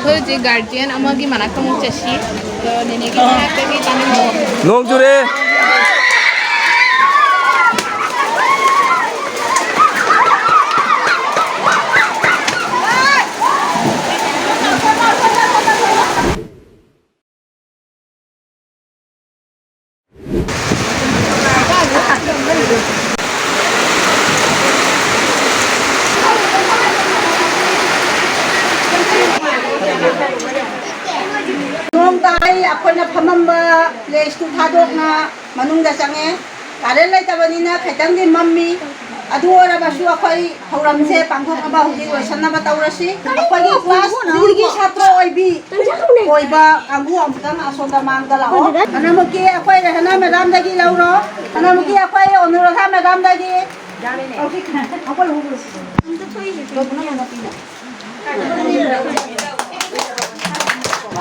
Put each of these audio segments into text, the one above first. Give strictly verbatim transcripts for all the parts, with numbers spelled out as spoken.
ꯍꯧꯖꯤꯛ ꯒꯥꯔꯖꯤꯌꯟ ꯑꯃꯒꯤ ꯃꯅꯥꯛꯇ ꯑꯃꯨꯛ ꯆꯠꯁꯤ꯫ ꯑꯗꯣ ꯅꯦꯅꯦꯒꯤ ꯃꯅꯥꯛꯇꯒꯤ ꯇꯥꯅꯤꯡꯉꯣ꯫ ꯅꯣꯡ ꯆꯨꯔꯦ꯫ ꯅꯣꯡ ꯇꯥꯏ, ꯑꯩꯈꯣꯏꯅ ꯐꯝꯃꯝꯕ ꯄ꯭ꯂꯦꯁꯇꯨ ꯊꯥꯗꯣꯛꯅ ꯃꯅꯨꯡꯗ ꯆꯪꯉꯦ꯫ ꯀꯥꯔꯦꯟ ꯂꯩꯇꯕꯅꯤꯅ ꯈꯤꯇꯪꯗꯤ ꯃꯝꯃꯤ꯫ ꯑꯗꯨ ꯑꯣꯏꯔꯕꯁꯨ ꯑꯩꯈꯣꯏ ꯊꯧꯔꯝꯁꯦ ꯄꯥꯡꯊꯣꯛꯅꯕ ꯍꯧꯖꯤꯛ ꯂꯣꯏꯁꯤꯟꯅꯕ ꯇꯧꯔꯁꯤ꯫ ꯑꯩꯈꯣꯏꯒꯤ ꯀ꯭ꯂꯥꯁ ꯊ꯭ꯔꯤꯒꯤ ꯁꯥꯇ꯭ꯔ ꯑꯣꯏꯕꯤ ꯑꯣꯏꯕ ꯀꯥꯡꯕꯨ ꯑꯃꯨꯛꯇꯪ ꯑꯁꯣꯝꯗ ꯃꯥꯡꯗ ꯂꯥꯛꯑꯣ꯫ ꯍꯥꯟꯅꯃꯛꯀꯤ ꯑꯩꯈꯣꯏ ꯔꯦꯍꯅꯥ ꯃꯦꯗꯥꯝꯗꯒꯤ ꯂꯧꯔꯣ꯫ ꯍꯥꯟꯅꯃꯛꯀꯤ ꯑꯩꯈꯣꯏ ꯑꯅꯨꯔꯥꯙꯥ ꯃꯦꯗꯥꯝꯗꯒꯤ꯫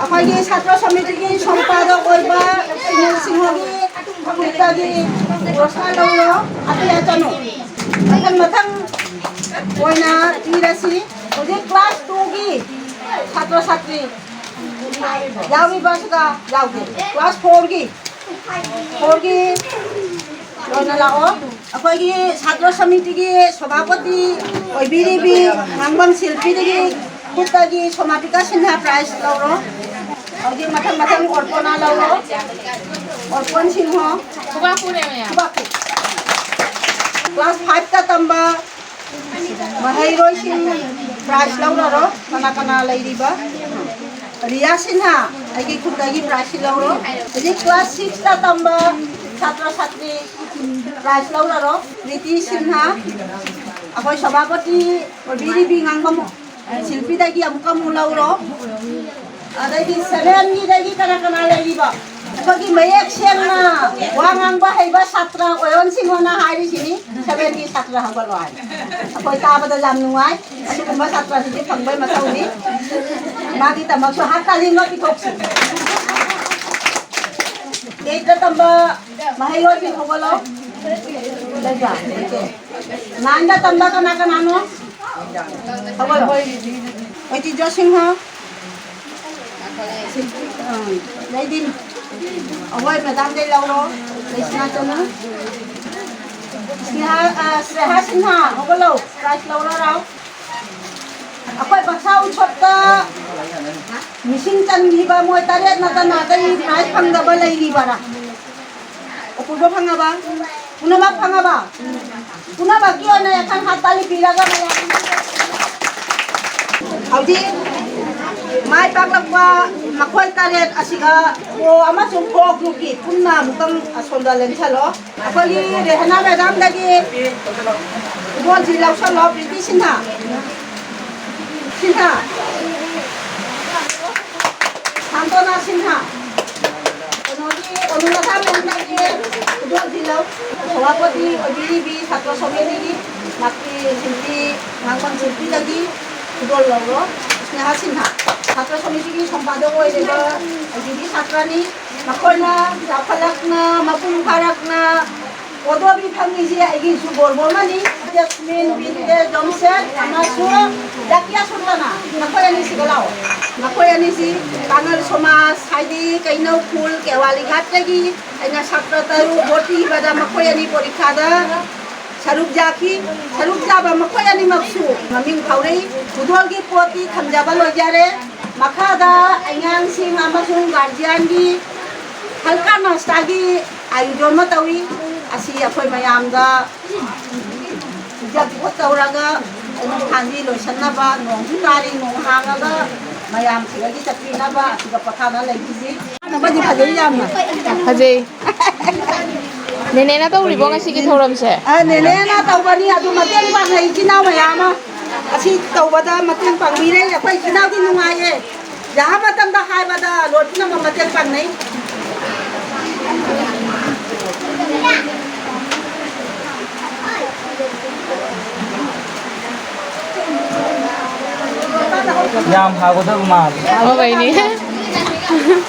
ꯑꯩꯈꯣꯏꯒꯤ ꯁꯥꯇ꯭ꯔ ꯁꯃꯤꯇꯤꯒꯤ ꯁꯝꯄꯥꯗꯛ ꯑꯣꯏꯕ ꯁꯨꯅꯤꯜ ꯁꯤꯡꯍꯒꯤ ꯈꯨꯠꯇꯒꯤ ꯄꯨꯔꯁꯀꯥꯔ ꯂꯧꯔꯣ꯫ ꯑꯇꯩ ꯆꯠꯅꯨ꯫ ꯃꯊꯪ ꯃꯊꯪ ꯑꯣꯏꯅ ꯄꯤꯔꯁꯤ꯫ ꯍꯧꯖꯤꯛ ꯀ꯭ꯂꯥꯁ ꯇꯨꯒꯤ ꯁꯥꯇ꯭ꯔ ꯁꯥꯇ꯭ꯔꯤ ꯌꯥꯎꯔꯤꯕ ꯁꯤꯗ ꯌꯥꯎꯗꯦ꯫ ꯀ꯭ꯂꯥꯁ ꯐꯣꯔꯒꯤ, ꯐꯣꯔꯒꯤ ꯂꯣꯏꯅ ꯂꯥꯛꯑꯣ꯫ ꯑꯩꯈꯣꯏꯒꯤ ꯁꯥꯇ꯭ꯔ ꯁꯃꯤꯇꯤꯒꯤ ꯁꯚꯥꯄꯇꯤ ꯑꯣꯏꯕꯤꯔꯤꯕꯤ ꯉꯥꯡꯕꯝ ꯁꯤꯜꯄꯤꯗꯒꯤ ꯈꯨꯠꯇꯒꯤ ꯁꯣꯃꯥꯄꯤꯀꯥ ꯁꯤꯟꯍꯥ ꯄ꯭ꯔꯥꯏꯖ ꯂꯧꯔꯣ꯫ ꯍꯧꯖꯤꯛ ꯃꯊꯪ ꯃꯊꯪ ꯑꯣꯔꯄꯣꯅꯥ ꯂꯧꯔꯣ꯫ ꯑꯣꯔꯄꯣꯟ ꯁꯤꯡꯍꯣ꯫ ꯈꯨꯕꯥꯛ ꯈꯨꯔꯦ ꯃꯌꯥꯝ꯫ ꯈꯨꯕꯥꯛ ꯈꯨ-, ꯀ꯭ꯂꯥꯁ ꯐꯥꯏꯚꯇ ꯇꯝꯕ ꯃꯍꯩꯔꯣꯏꯁꯤꯡ ꯄ꯭ꯔꯥꯏꯖ ꯂꯧꯔꯔꯣ꯫ ꯀꯅꯥ ꯀꯅꯥ ꯂꯩꯔꯤꯕ? ꯔꯤꯌꯥ ꯁꯤꯟꯍꯥ, ꯑꯩꯒꯤ ꯈꯨꯠꯇꯒꯤ ꯄ꯭ꯔꯥꯏꯖꯁꯤ ꯂꯧꯔꯣ꯫ ꯍꯧꯖꯤꯛ ꯀ꯭ꯂꯥꯁ ꯁꯤꯛꯁꯇ ꯇꯝꯕ ꯁꯥꯇ꯭ꯔ ꯁꯥꯇ꯭ꯔꯤ ꯄ꯭ꯔꯥꯏꯖ ꯂꯧꯔꯔꯣ꯫ ꯔꯤꯇꯤ ꯁꯤꯟꯍꯥ, ꯑꯩꯈꯣꯏ ꯁꯚꯥꯄꯇꯤ ꯑꯣꯏꯕꯤꯔꯤꯕꯤ ꯉꯥꯡꯕꯝ ꯁꯤꯜꯄꯤꯗꯒꯤ ꯑꯃꯨꯛꯀ ꯑꯃꯨꯛ ꯂꯧꯔꯣ꯫ ꯑꯗꯩꯗꯤ ꯁꯚꯦꯟꯒꯤꯗꯒꯤ ꯀꯅꯥ ꯀꯅꯥ ꯂꯩꯔꯤꯕ? ꯑꯩꯈꯣꯏꯒꯤ ꯃꯌꯦꯛ ꯁꯦꯡꯅ ꯋꯥ ꯉꯥꯡꯕ ꯍꯩꯕ ꯁꯥꯇ꯭ꯔ ꯑꯣꯏꯔꯣꯟꯁꯤꯡ ꯍꯣꯏꯅ ꯍꯥꯏꯔꯤꯁꯤꯅꯤ, ꯁꯚꯦꯟꯒꯤ ꯁꯥꯇ꯭ꯔ ꯍꯧꯒꯠꯂꯣ ꯍꯥꯏ꯫ ꯑꯩꯈꯣꯏ ꯇꯥꯕꯗ ꯌꯥꯝ ꯅꯨꯡꯉꯥꯏ꯫ ꯑꯁꯤꯒꯨꯝꯕ ꯁꯥꯇ꯭ꯔꯁꯤꯗꯤ ꯐꯪꯕꯩ ꯃꯊꯧꯅꯤ꯫ ꯃꯥꯒꯤꯗꯃꯛꯁꯨ ꯍꯥꯠ ꯇꯥꯂꯤ ꯑꯃ ꯄꯤꯊꯣꯛꯁꯤ꯫ ꯑꯩꯠꯇ ꯇꯝꯕ ꯃꯍꯩꯔꯣꯏꯁꯤꯡ ꯍꯧꯒꯠꯂꯣ꯫ ꯂꯩꯕ꯭ꯔꯥ? ꯂꯩꯇꯦ꯫ ꯅꯥꯏꯟꯗ ꯇꯝꯕ ꯀꯅꯥ ꯀꯅꯥꯅꯣ? ꯍꯧꯒꯠꯂꯣ꯫ ꯑꯣꯏꯇꯤꯖꯣ ꯁꯤꯡꯍ꯫ ꯎꯝ, ꯂꯩꯗꯤ ꯑꯩꯈꯣꯏ ꯃꯦꯗꯥꯝꯗꯩ ꯂꯧꯔꯣ꯫ ꯂꯩꯁꯅꯥ ꯆꯅꯨ꯫ ꯁ꯭ꯅꯦꯍꯥ, ꯑ, ꯁ꯭ꯅꯦꯍꯥ ꯁꯤꯟꯍꯥ, ꯍꯧꯒꯠꯂꯣ꯫ ꯄ꯭ꯔꯥꯏꯖ ꯂꯧꯔꯣ ꯂꯥꯎ꯫ ꯑꯩꯈꯣꯏ ꯕꯛꯁꯥ ꯎꯁꯣꯞꯇ ꯃꯤꯁꯤꯡ ꯆꯟꯈꯤꯕ ꯃꯣꯏ ꯇꯔꯦꯠ ꯅꯠꯇꯅ ꯑꯇꯩ ꯄ꯭ꯔꯥꯏꯖ ꯐꯪꯗꯕ ꯂꯩꯔꯤꯕꯔꯥ? ꯑꯄꯨꯟꯕ ꯐꯪꯉꯕ? ꯄꯨꯝꯅꯃꯛ ꯐꯪꯉꯕ? ꯄꯨꯝꯅꯃꯛꯀꯤ ꯑꯣꯏꯅ ꯌꯥꯡꯈꯩ ꯍꯥꯞꯇ ꯂꯤꯄꯤꯔꯒ ꯃꯌꯥꯝ ꯍꯧꯖꯤꯛ ꯃꯥꯏ ꯄꯥꯛꯂꯛꯄ ꯃꯈꯣꯏ ꯇꯔꯦꯠ ꯑꯁꯤꯒ ꯄ꯭ꯔꯣ ꯑꯃꯁꯨꯡ ꯄ꯭ꯔꯣ ꯒ꯭ꯔꯨꯞꯀꯤ ꯄꯨꯟꯅ ꯑꯃꯨꯛꯇꯪ ꯑꯁꯣꯝꯗ ꯂꯦꯡꯁꯜꯂꯣ꯫ ꯑꯩꯈꯣꯏꯒꯤ ꯔꯦꯍꯅꯥ ꯃꯦꯗꯥꯝꯗꯒꯤ ꯈꯨꯗꯣꯜꯁꯤ ꯂꯧꯁꯜꯂꯣ, ꯄ꯭ꯔꯤꯇꯤ ꯁꯤꯟꯍꯥ꯫ ꯁꯤꯟꯍꯥ꯫ ꯁꯥꯟꯇꯣꯅꯥ ꯁꯤꯟꯍꯥ꯫ ꯀꯩꯅꯣꯒꯤ, ꯑꯣꯅꯨꯂꯇꯥ ꯃꯦꯝꯗꯒꯤ ꯈꯨꯗꯣꯜꯁꯤ ꯂꯧ꯫ ꯁꯚꯥꯄꯇꯤ ꯑꯣꯏꯕꯤꯔꯤꯕꯤ ꯁꯥꯇ꯭ꯔ ꯁꯣꯃꯦꯗꯤꯒꯤ ꯃꯍꯥꯛꯀꯤ ꯁꯤꯜꯄꯤ, ꯉꯥꯡꯐꯝ ꯁꯤꯜꯄꯤꯗꯒꯤ ꯈꯨꯗꯣꯜ ꯂꯧꯔꯣ꯫ ꯁ꯭ꯅꯦꯍꯥ ꯁꯤꯟꯍꯥ꯫ ꯁꯥꯇ꯭ꯔ ꯁꯣꯃꯦꯗꯤꯒꯤ ꯁꯝꯄꯥꯗꯛ ꯑꯣꯏꯔꯤꯕ ꯑꯩꯒꯤꯗꯤ ꯁꯥꯇ꯭ꯔꯅꯤ꯫ ꯃꯈꯣꯏꯅ ꯆꯥꯎꯈꯠꯂꯛꯅ, ꯃꯄꯨꯡ ꯐꯥꯔꯛꯅ, ꯑꯣꯗꯣꯕꯤ ꯐꯪꯉꯤꯁꯤ ꯑꯩꯒꯤꯁꯨ ꯒꯣꯔꯕꯣ ꯑꯃꯅꯤ꯫ ꯖꯁꯃꯤꯟ, ꯕꯤꯟꯇꯦ, ꯖꯣꯟꯁꯦꯟ ꯑꯃꯁꯨꯡ ꯖꯥꯀꯤꯌꯥ ꯁꯨꯜꯇꯥꯅꯥ, ꯃꯈꯣꯏ ꯑꯅꯤꯁꯤꯒ ꯂꯥꯛꯑꯣ꯫ ꯃꯈꯣꯏ ꯑꯅꯤꯁꯤ ꯄꯥꯉꯜ ꯁꯣꯃꯥꯖ, ꯍꯥꯏꯗꯤ ꯀꯩꯅꯧ ꯈꯨꯜ ꯀꯦꯋꯥꯂꯤ ꯘꯥꯠꯇꯒꯤ ꯑꯩꯅ ꯁꯥꯇ꯭ꯔ ꯇꯔꯨꯛ ꯚꯣꯔꯇꯤ ꯏꯕꯗ ꯃꯈꯣꯏ ꯑꯅꯤ ꯄꯣꯔꯤꯈꯥꯗ ꯁꯔꯨꯛ ꯌꯥꯈꯤ꯫ ꯁꯔꯨꯛ ꯌꯥꯕ ꯃꯈꯣꯏ ꯑꯅꯤꯃꯛꯁꯨ ꯃꯃꯤꯡ ꯐꯥꯎꯔꯛꯏ꯫ ꯈꯨꯗꯣꯜꯒꯤ ꯄꯣꯠꯇꯤ ꯊꯝꯖꯕ ꯂꯣꯏꯖꯔꯦ꯫ ꯃꯈꯥꯗ ꯑꯉꯥꯡꯁꯤꯡ ꯑꯃꯁꯨꯡ ꯒꯥꯔꯖꯤꯌꯥꯟꯒꯤ ꯍꯜꯀꯥ ꯅꯥꯁꯇꯥꯒꯤ ꯑꯥꯌꯣꯖꯟ ꯑꯃ ꯇꯧꯏ꯫ ꯑꯁꯤ ꯑꯩꯈꯣꯏ ꯃꯌꯥꯝꯗ ꯄꯤꯖ ꯄꯤꯊꯛ ꯇꯧꯔꯒ ꯑꯌꯨꯛ ꯊꯥꯟꯕꯤ ꯂꯣꯏꯁꯟꯅꯕ, ꯅꯣꯡꯁꯨ ꯇꯥꯔꯤ, ꯅꯣꯡ ꯍꯥꯡꯉꯒ ꯃꯌꯥꯝꯁꯤꯗꯒꯤ ꯆꯠꯄꯤꯅꯕ ꯑꯁꯤꯗ ꯄꯣꯊꯥꯅ ꯂꯩꯈꯤꯁꯤ꯫ ꯑꯃꯗꯤ ꯐꯖꯩ ꯌꯥꯝꯅ꯫ ꯐꯖꯩ꯫ ꯅꯦꯅꯦꯅ ꯇꯧꯔꯤꯕꯣ ꯉꯁꯤꯒꯤ ꯊꯧꯔꯝꯁꯦ? ꯑ, ꯅꯦꯅꯦꯅ ꯇꯧꯕꯅꯤ, ꯑꯗꯨ ꯃꯇꯦꯡ ꯄꯥꯡꯅꯩ ꯏꯆꯤꯟ ꯏꯅꯥꯎ ꯃꯌꯥꯝ ꯑꯃ꯫ ꯑꯁꯤ ꯇꯧꯕꯗ ꯃꯇꯦꯡ ꯄꯥꯡꯕꯤꯔꯦ꯫ ꯑꯩꯈꯣꯏ ꯏꯆꯤꯟ ꯏꯅꯥꯎꯗꯤ ꯅꯨꯡꯉꯥꯏꯌꯦ꯫ ꯌꯥꯕ ꯃꯇꯝꯗ ꯍꯥꯏꯕꯗ ꯂꯣꯏ ꯄꯨꯝꯅꯃꯛ ꯃꯇꯦꯡ ꯄꯥꯡꯅꯩ꯫ ꯌꯥꯝ ꯍꯥꯎꯒꯗꯕ ꯃꯥꯜꯂꯤ꯫ ꯍꯥꯎꯕꯩꯅꯤ꯫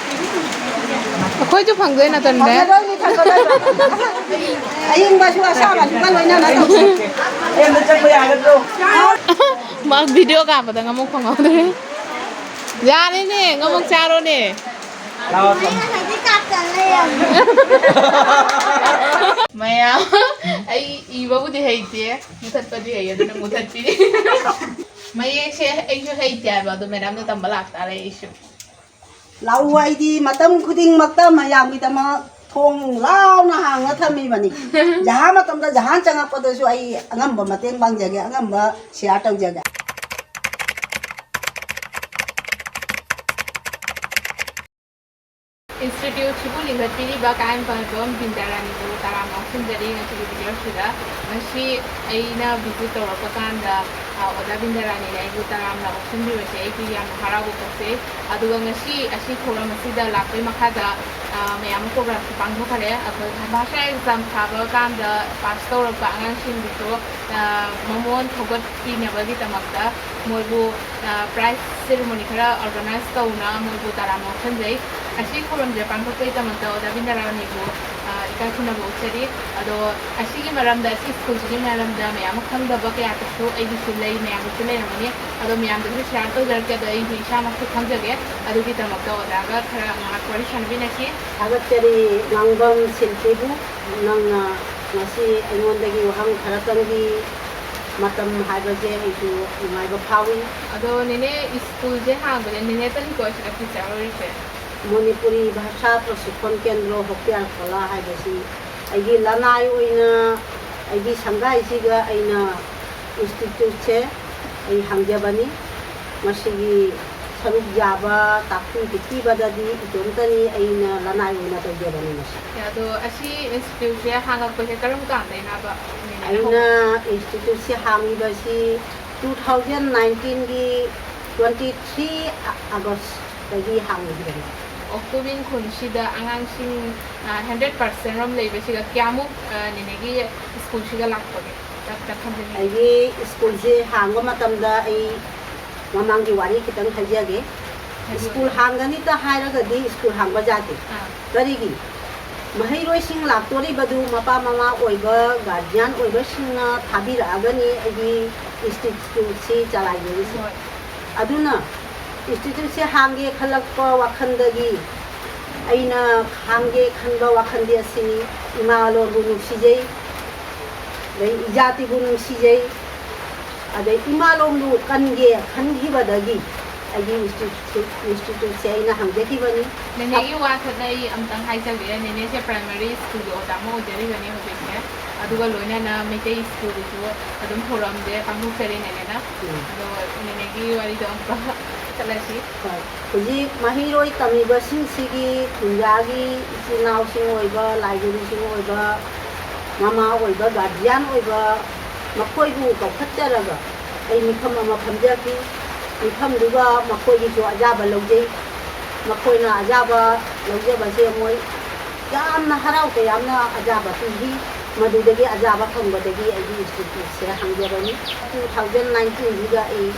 ꯑꯩꯈꯣꯏꯁꯨ ꯐꯪꯗꯣꯏ ꯅꯠꯇ꯭ꯔꯅꯦ? ꯐꯪꯒꯗꯣꯏꯅꯤ, ꯐꯪꯒꯗꯣꯏꯅꯤ꯫ ꯑꯌꯤꯡꯕꯁꯨ ꯑꯁꯥꯕꯁꯨꯒ ꯂꯣꯏꯅꯅ ꯇꯧꯁꯤ꯫ ꯃꯥ ꯚꯤꯗꯤꯑꯣ ꯀꯥꯞꯄꯗ ꯉꯝꯃꯨꯛ ꯐꯪꯍꯧꯗ꯭ꯔꯦ꯫ ꯌꯥꯔꯦꯅꯦ, ꯉꯃꯛ ꯆꯥꯔꯣꯅꯦ꯫ ꯃꯌꯥꯝ, ꯑꯩ ꯏꯕꯕꯨꯗꯤ ꯍꯩꯇꯦ, ꯃꯨꯊꯠꯄꯗꯤ ꯍꯩ, ꯑꯗꯨꯅ ꯃꯨꯊꯠꯄꯤꯔꯤ꯫ ꯃꯌꯦꯛꯁꯦ ꯑꯩꯁꯨ ꯍꯩꯇꯦ ꯍꯥꯏꯕ, ꯑꯗꯣ ꯃꯦꯗꯥꯝꯗ ꯇꯝꯕ ꯂꯥꯛꯇꯥꯔꯦ ꯑꯩꯁꯨ꯫ ꯂꯥꯛꯎ, ꯑꯩꯗꯤ ꯃꯇꯝ ꯈꯨꯗꯤꯡꯃꯛꯇ ꯃꯌꯥꯝꯒꯤꯗꯃꯛ ꯊꯣꯡ ꯂꯥꯎꯅ ꯍꯥꯡꯅ ꯊꯝꯃꯤꯕꯅꯤ꯫ ꯖꯍꯥ ꯃꯇꯝꯗ ꯖꯍꯥꯟ ꯆꯪꯉꯛꯄꯗꯁꯨ ꯑꯩ ꯑꯉꯝꯕ ꯃꯇꯦꯡ ꯄꯥꯡꯖꯒꯦ, ꯑꯉꯝꯕ ꯁꯤꯌꯥꯔ ꯇꯧꯖꯒꯦ꯫ ꯏꯟꯁꯇꯤꯇ꯭ꯌꯨꯠꯁꯤꯕꯨ ꯂꯤꯡꯈꯠꯄꯤꯔꯤꯕ ꯀꯥꯏꯅ ꯄꯥꯟꯕꯝ ꯕꯤꯟꯗ꯭ꯌꯥꯔꯥꯅꯤꯕꯨ ꯇꯔꯥꯝꯅ ꯑꯣꯛꯁꯤꯟꯖꯔꯤ ꯉꯁꯤꯒꯤ ꯚꯤꯗꯤꯑꯣꯁꯤꯗ꯫ ꯉꯁꯤ ꯑꯩꯅ ꯚꯤꯖꯤꯠ ꯇꯧꯔꯛꯄ ꯀꯥꯟꯗ, ꯑ, ꯑꯣꯖꯥ ꯕꯤꯟꯗ꯭ꯌꯥꯔꯥꯅꯤꯅ ꯑꯩꯕꯨ ꯇꯔꯥꯝꯅ ꯑꯣꯛꯁꯤꯟꯕꯤꯕꯁꯦ ꯑꯩꯗꯤ ꯌꯥꯝꯅ ꯍꯔꯥꯎꯕ ꯄꯣꯛꯆꯩ꯫ ꯑꯗꯨꯒ ꯉꯁꯤ ꯑꯁꯤ ꯊꯧꯔꯝ ꯑꯁꯤꯗ ꯂꯥꯛꯄꯩ ꯃꯈꯥꯗ, ꯑ, ꯃꯌꯥꯝ ꯑꯃ ꯄ꯭ꯔꯣꯒ꯭ꯔꯥꯝꯁꯨ ꯄꯥꯡꯊꯣꯛꯈꯔꯦ꯫ ꯑꯩꯈꯣꯏ ꯚꯥꯁꯥ ꯑꯦꯛꯖꯥꯝ ꯊꯥꯕ ꯀꯥꯟꯗ ꯄꯥꯁ ꯇꯧꯔꯛꯄ ꯑꯉꯥꯡꯁꯤꯡꯗꯨꯁꯨ, ꯑ, ꯃꯃꯣꯟ ꯊꯧꯒꯠꯄꯤꯅꯕꯒꯤꯗꯃꯛꯇ ꯃꯣꯏꯕꯨ, ꯑ, ꯄ꯭ꯔꯥꯏꯖ ꯁꯦꯔꯦꯃꯣꯅꯤ ꯈꯔ ꯑꯣꯔꯒꯅꯥꯏꯖ ꯇꯧꯅ ꯃꯣꯏꯕꯨ ꯇꯔꯥꯝꯅ ꯑꯣꯛꯁꯟꯖꯩ꯫ ꯑꯁꯤ ꯊꯧꯔꯝꯁꯦ ꯄꯥꯡꯊꯣꯛꯄꯒꯤꯗꯃꯛꯇ ꯑꯣꯖꯥ ꯕꯤꯟꯗ꯭ꯌꯥꯔꯥꯅꯤꯕꯨ, ꯑ, ꯏꯀꯥꯏ ꯈꯨꯝꯅꯕ ꯎꯠꯆꯔꯤ꯫ ꯑꯗꯣ ꯑꯁꯤꯒꯤ ꯃꯔꯝꯗ, ꯑꯁꯤ ꯁ꯭ꯀꯨꯜꯁꯤꯒꯤ ꯃꯔꯝꯗ ꯃꯌꯥꯝ ꯑꯃ ꯈꯪꯗꯕ ꯀꯌꯥꯗꯁꯨ ꯑꯩꯒꯤꯁꯨ ꯂꯩ, ꯃꯌꯥꯝꯒꯤꯁꯨ ꯂꯩꯔꯝꯒꯅꯤ꯫ ꯑꯗꯣ ꯃꯌꯥꯝꯗꯁꯨ ꯁꯤꯌꯥꯔ ꯇꯧꯖꯔꯛꯀꯦ꯫ ꯑꯗꯣ ꯑꯩꯁꯨ ꯏꯁꯥꯃꯛꯁꯨ ꯈꯪꯖꯒꯦ꯫ ꯑꯗꯨꯒꯤꯗꯃꯛꯇ ꯑꯣꯖꯥꯒ ꯈꯔ ꯉꯥꯏꯍꯥꯛ ꯋꯥꯔꯤ ꯁꯥꯟꯅꯃꯤꯟꯅꯁꯤ꯫ ꯊꯥꯒꯠꯆꯔꯤ ꯉꯥꯡꯕꯝ ꯁꯤꯜꯄꯤꯕꯨ, ꯅꯪꯅ ꯉꯁꯤ ꯑꯩꯉꯣꯟꯗꯒꯤ ꯋꯥꯍꯪ ꯈꯔꯇꯪꯒꯤ ꯃꯇꯝ ꯍꯥꯏꯕꯁꯦ ꯑꯩꯁꯨ ꯅꯨꯡꯉꯥꯏꯕ ꯐꯥꯎꯏ꯫ ꯑꯗꯣ ꯅꯦꯅꯦ, ꯁ꯭ꯀꯨꯜꯁꯦ ꯍꯥꯡꯕꯗ ꯅꯦꯅꯦꯇꯅꯤꯀꯣ ꯁꯤꯗ ꯇꯤꯆꯔ ꯑꯣꯏꯔꯤꯁꯦ? ꯃꯅꯤꯄꯨꯔꯤ ꯚꯥꯁꯥ ꯄ꯭ꯔꯁꯤꯛꯈꯣꯟ ꯀꯦꯟꯗ꯭ꯔꯣ ꯍꯣꯀꯤꯌꯥꯔ ꯀꯣꯂꯥ ꯍꯥꯏꯕꯁꯤ ꯑꯩꯒꯤ ꯂꯅꯥꯏ ꯑꯣꯏꯅ ꯑꯩꯒꯤ ꯁꯪꯒꯥꯏꯁꯤꯒ ꯑꯩꯅ ꯏꯟꯁꯇꯤꯇ꯭ꯌꯨꯠꯁꯦ ꯑꯩ ꯍꯥꯡꯖꯕꯅꯤ꯫ ꯃꯁꯤꯒꯤ ꯁꯔꯨꯛ ꯌꯥꯕ, ꯇꯥꯛꯄꯤ ꯇꯝꯕꯤꯕꯗꯗꯤ ꯏꯇꯣꯝꯇꯅꯤ ꯑꯩꯅ ꯂꯅꯥꯏ ꯑꯣꯏꯅ ꯇꯧꯖꯕꯅꯤ ꯃꯁꯤ꯫ ꯑꯗꯣ ꯑꯁꯤ ꯏꯟꯁꯇꯤꯇ꯭ꯌꯨꯠꯁꯦ ꯍꯥꯡꯉꯛꯄꯁꯦ ꯀꯔꯝ ꯀꯥꯟꯗꯩꯅꯕ? ꯑꯩꯅ ꯏꯟꯁꯇꯤꯇ꯭ꯌꯨꯠꯁꯤ ꯍꯥꯡꯉꯤꯕꯁꯤ two thousand nineteenꯒꯤ twenty three Augustꯇꯒꯤ ꯍꯥꯡꯈꯤꯕꯅꯤ꯫ ꯑꯣ, ꯀꯣꯕꯤꯟ ꯈꯨꯟꯁꯤꯗ ꯑꯉꯥꯡꯁꯤꯡ, ꯑ, hundred percent ꯔꯣꯝ ꯂꯩꯕꯁꯤꯒ ꯀꯌꯥꯃꯨꯛ, ꯑ, ꯅꯦꯅꯦꯒꯤ ꯁ꯭ꯀꯨꯜꯁꯤꯒ ꯂꯥꯛꯄꯒꯦ? ꯈꯔ ꯈꯟꯖꯅꯤꯡꯉꯤ꯫ ꯑꯩꯒꯤ ꯁ꯭ꯀꯨꯜꯁꯦ ꯍꯥꯡꯕ ꯃꯇꯝꯗ ꯑꯩ ꯃꯃꯥꯡꯒꯤ ꯋꯥꯔꯤ ꯈꯤꯇꯪ ꯍꯥꯏꯖꯒꯦ꯫ ꯍꯥꯏꯕꯤꯌꯨ꯫ ꯁ꯭ꯀꯨꯜ ꯍꯥꯡꯒꯅꯤꯇ ꯍꯥꯏꯔꯒꯗꯤ ꯁ꯭ꯀꯨꯜ ꯍꯥꯡꯕ ꯌꯥꯗꯦ꯫ ꯑꯥ꯫ ꯀꯔꯤꯒꯤ? ꯃꯍꯩꯔꯣꯏꯁꯤꯡ ꯂꯥꯛꯇꯣꯔꯤꯕꯗꯨ ꯃꯄꯥ ꯃꯃꯥ ꯑꯣꯏꯕ, ꯒꯥꯔꯖꯤꯌꯥꯟ ꯑꯣꯏꯕꯁꯤꯡꯅ ꯊꯥꯕꯤꯔꯛꯑꯒꯅꯤ ꯑꯩꯒꯤ ꯏꯟꯁꯇꯤꯇ꯭ꯌꯨꯠꯁꯤ ꯆꯂꯥꯏꯖꯔꯤꯁꯦ꯫ ꯍꯣꯏ꯫ ꯑꯗꯨꯅ ꯏꯟꯁꯇꯤꯇ꯭ꯌꯨꯠꯁꯦ ꯍꯥꯡꯒꯦ ꯈꯜꯂꯛꯄ ꯋꯥꯈꯜꯗꯒꯤ ꯑꯩꯅ ꯍꯥꯡꯒꯦ ꯈꯟꯕ ꯋꯥꯈꯜꯗꯤ ꯑꯁꯤꯅꯤ: ꯏꯃꯥ ꯂꯣꯟꯕꯨ ꯅꯨꯡꯁꯤꯖꯩ, ꯑꯗꯩ ꯏꯖꯥꯇꯤꯕꯨ ꯅꯨꯡꯁꯤꯖꯩ, ꯑꯗꯩ ꯏꯃꯥ ꯂꯣꯟꯕꯨ ꯀꯟꯒꯦ ꯈꯟꯈꯤꯕꯗꯒꯤ ꯑꯩꯒꯤ ꯏꯟꯁꯇꯤꯇ꯭ꯌꯨꯠ, ꯏꯟꯁꯇꯤꯇ꯭ꯌꯨꯠꯁꯦ ꯑꯩꯅ ꯍꯥꯡꯖꯈꯤꯕꯅꯤ꯫ ꯅꯦꯅꯦꯒꯤ ꯋꯥ ꯈꯛꯇ ꯑꯩ ꯑꯝꯇꯪ ꯍꯥꯏꯖꯒꯦ꯫ ꯅꯦꯅꯦꯁꯦ ꯄ꯭ꯔꯥꯏꯃꯥꯔꯤ ꯁ꯭ꯀꯨꯜꯒꯤ ꯑꯣꯖꯥ ꯑꯃ ꯑꯣꯏꯖꯔꯤꯕꯅꯦ ꯍꯧꯖꯤꯛꯁꯦ, ꯑꯗꯨꯒ ꯂꯣꯏꯅꯅ ꯃꯩꯇꯩ ꯁ꯭ꯀꯨꯜꯒꯤꯁꯨ ꯑꯗꯨꯝ ꯊꯧꯔꯝꯁꯦ ꯄꯥꯡꯊꯣꯛꯆꯔꯤ ꯅꯦꯅꯦꯅ꯫ ꯎꯝ꯫ ꯑꯗꯣ ꯅꯦꯅꯦꯒꯤ ꯋꯥꯔꯤꯗꯣ ꯑꯃꯨꯛꯀ ꯆꯠꯂꯁꯤ꯫ ꯍꯣꯏ꯫ ꯍꯧꯖꯤꯛ ꯃꯍꯩꯔꯣꯏ ꯇꯝꯃꯤꯕꯁꯤꯡꯁꯤꯒꯤ ꯈꯨꯟꯖꯥꯒꯤ ꯏꯆꯤꯜ ꯏꯅꯥꯎꯁꯤꯡ ꯑꯣꯏꯕ, ꯂꯥꯏꯒꯨꯔꯨꯁꯤꯡ ꯑꯣꯏꯕ, ꯃꯃꯥ ꯑꯣꯏꯕ, ꯒꯥꯔꯖꯤꯌꯥꯟ ꯑꯣꯏꯕ, ꯃꯈꯣꯏꯕꯨ ꯀꯧꯈꯠꯆꯔꯒ ꯑꯩ ꯃꯤꯐꯝ ꯑꯃ ꯐꯝꯖꯈꯤ꯫ ꯃꯤꯐꯝꯗꯨꯒ ꯃꯈꯣꯏꯒꯤꯁꯨ ꯑꯌꯥꯕ ꯂꯧꯖꯩ꯫ ꯃꯈꯣꯏꯅ ꯑꯌꯥꯕ ꯂꯧꯖꯕꯁꯦ ꯃꯣꯏ ꯌꯥꯝꯅ ꯍꯔꯥꯎ ꯇꯌꯥꯝꯅ ꯑꯌꯥꯕ ꯄꯤꯕꯤ꯫ ꯃꯗꯨꯗꯒꯤ ꯑꯌꯥꯕ ꯐꯪꯕꯗꯒꯤ ꯑꯩꯒꯤ ꯏꯟꯁꯇꯤꯇ꯭ꯌꯨꯠꯁꯦ ꯍꯥꯡꯖꯕꯅꯤ꯫ ꯇꯨ ꯊꯥꯎꯖꯟ ꯅꯥꯏꯟꯇꯤꯟꯁꯤꯗ ꯑꯩ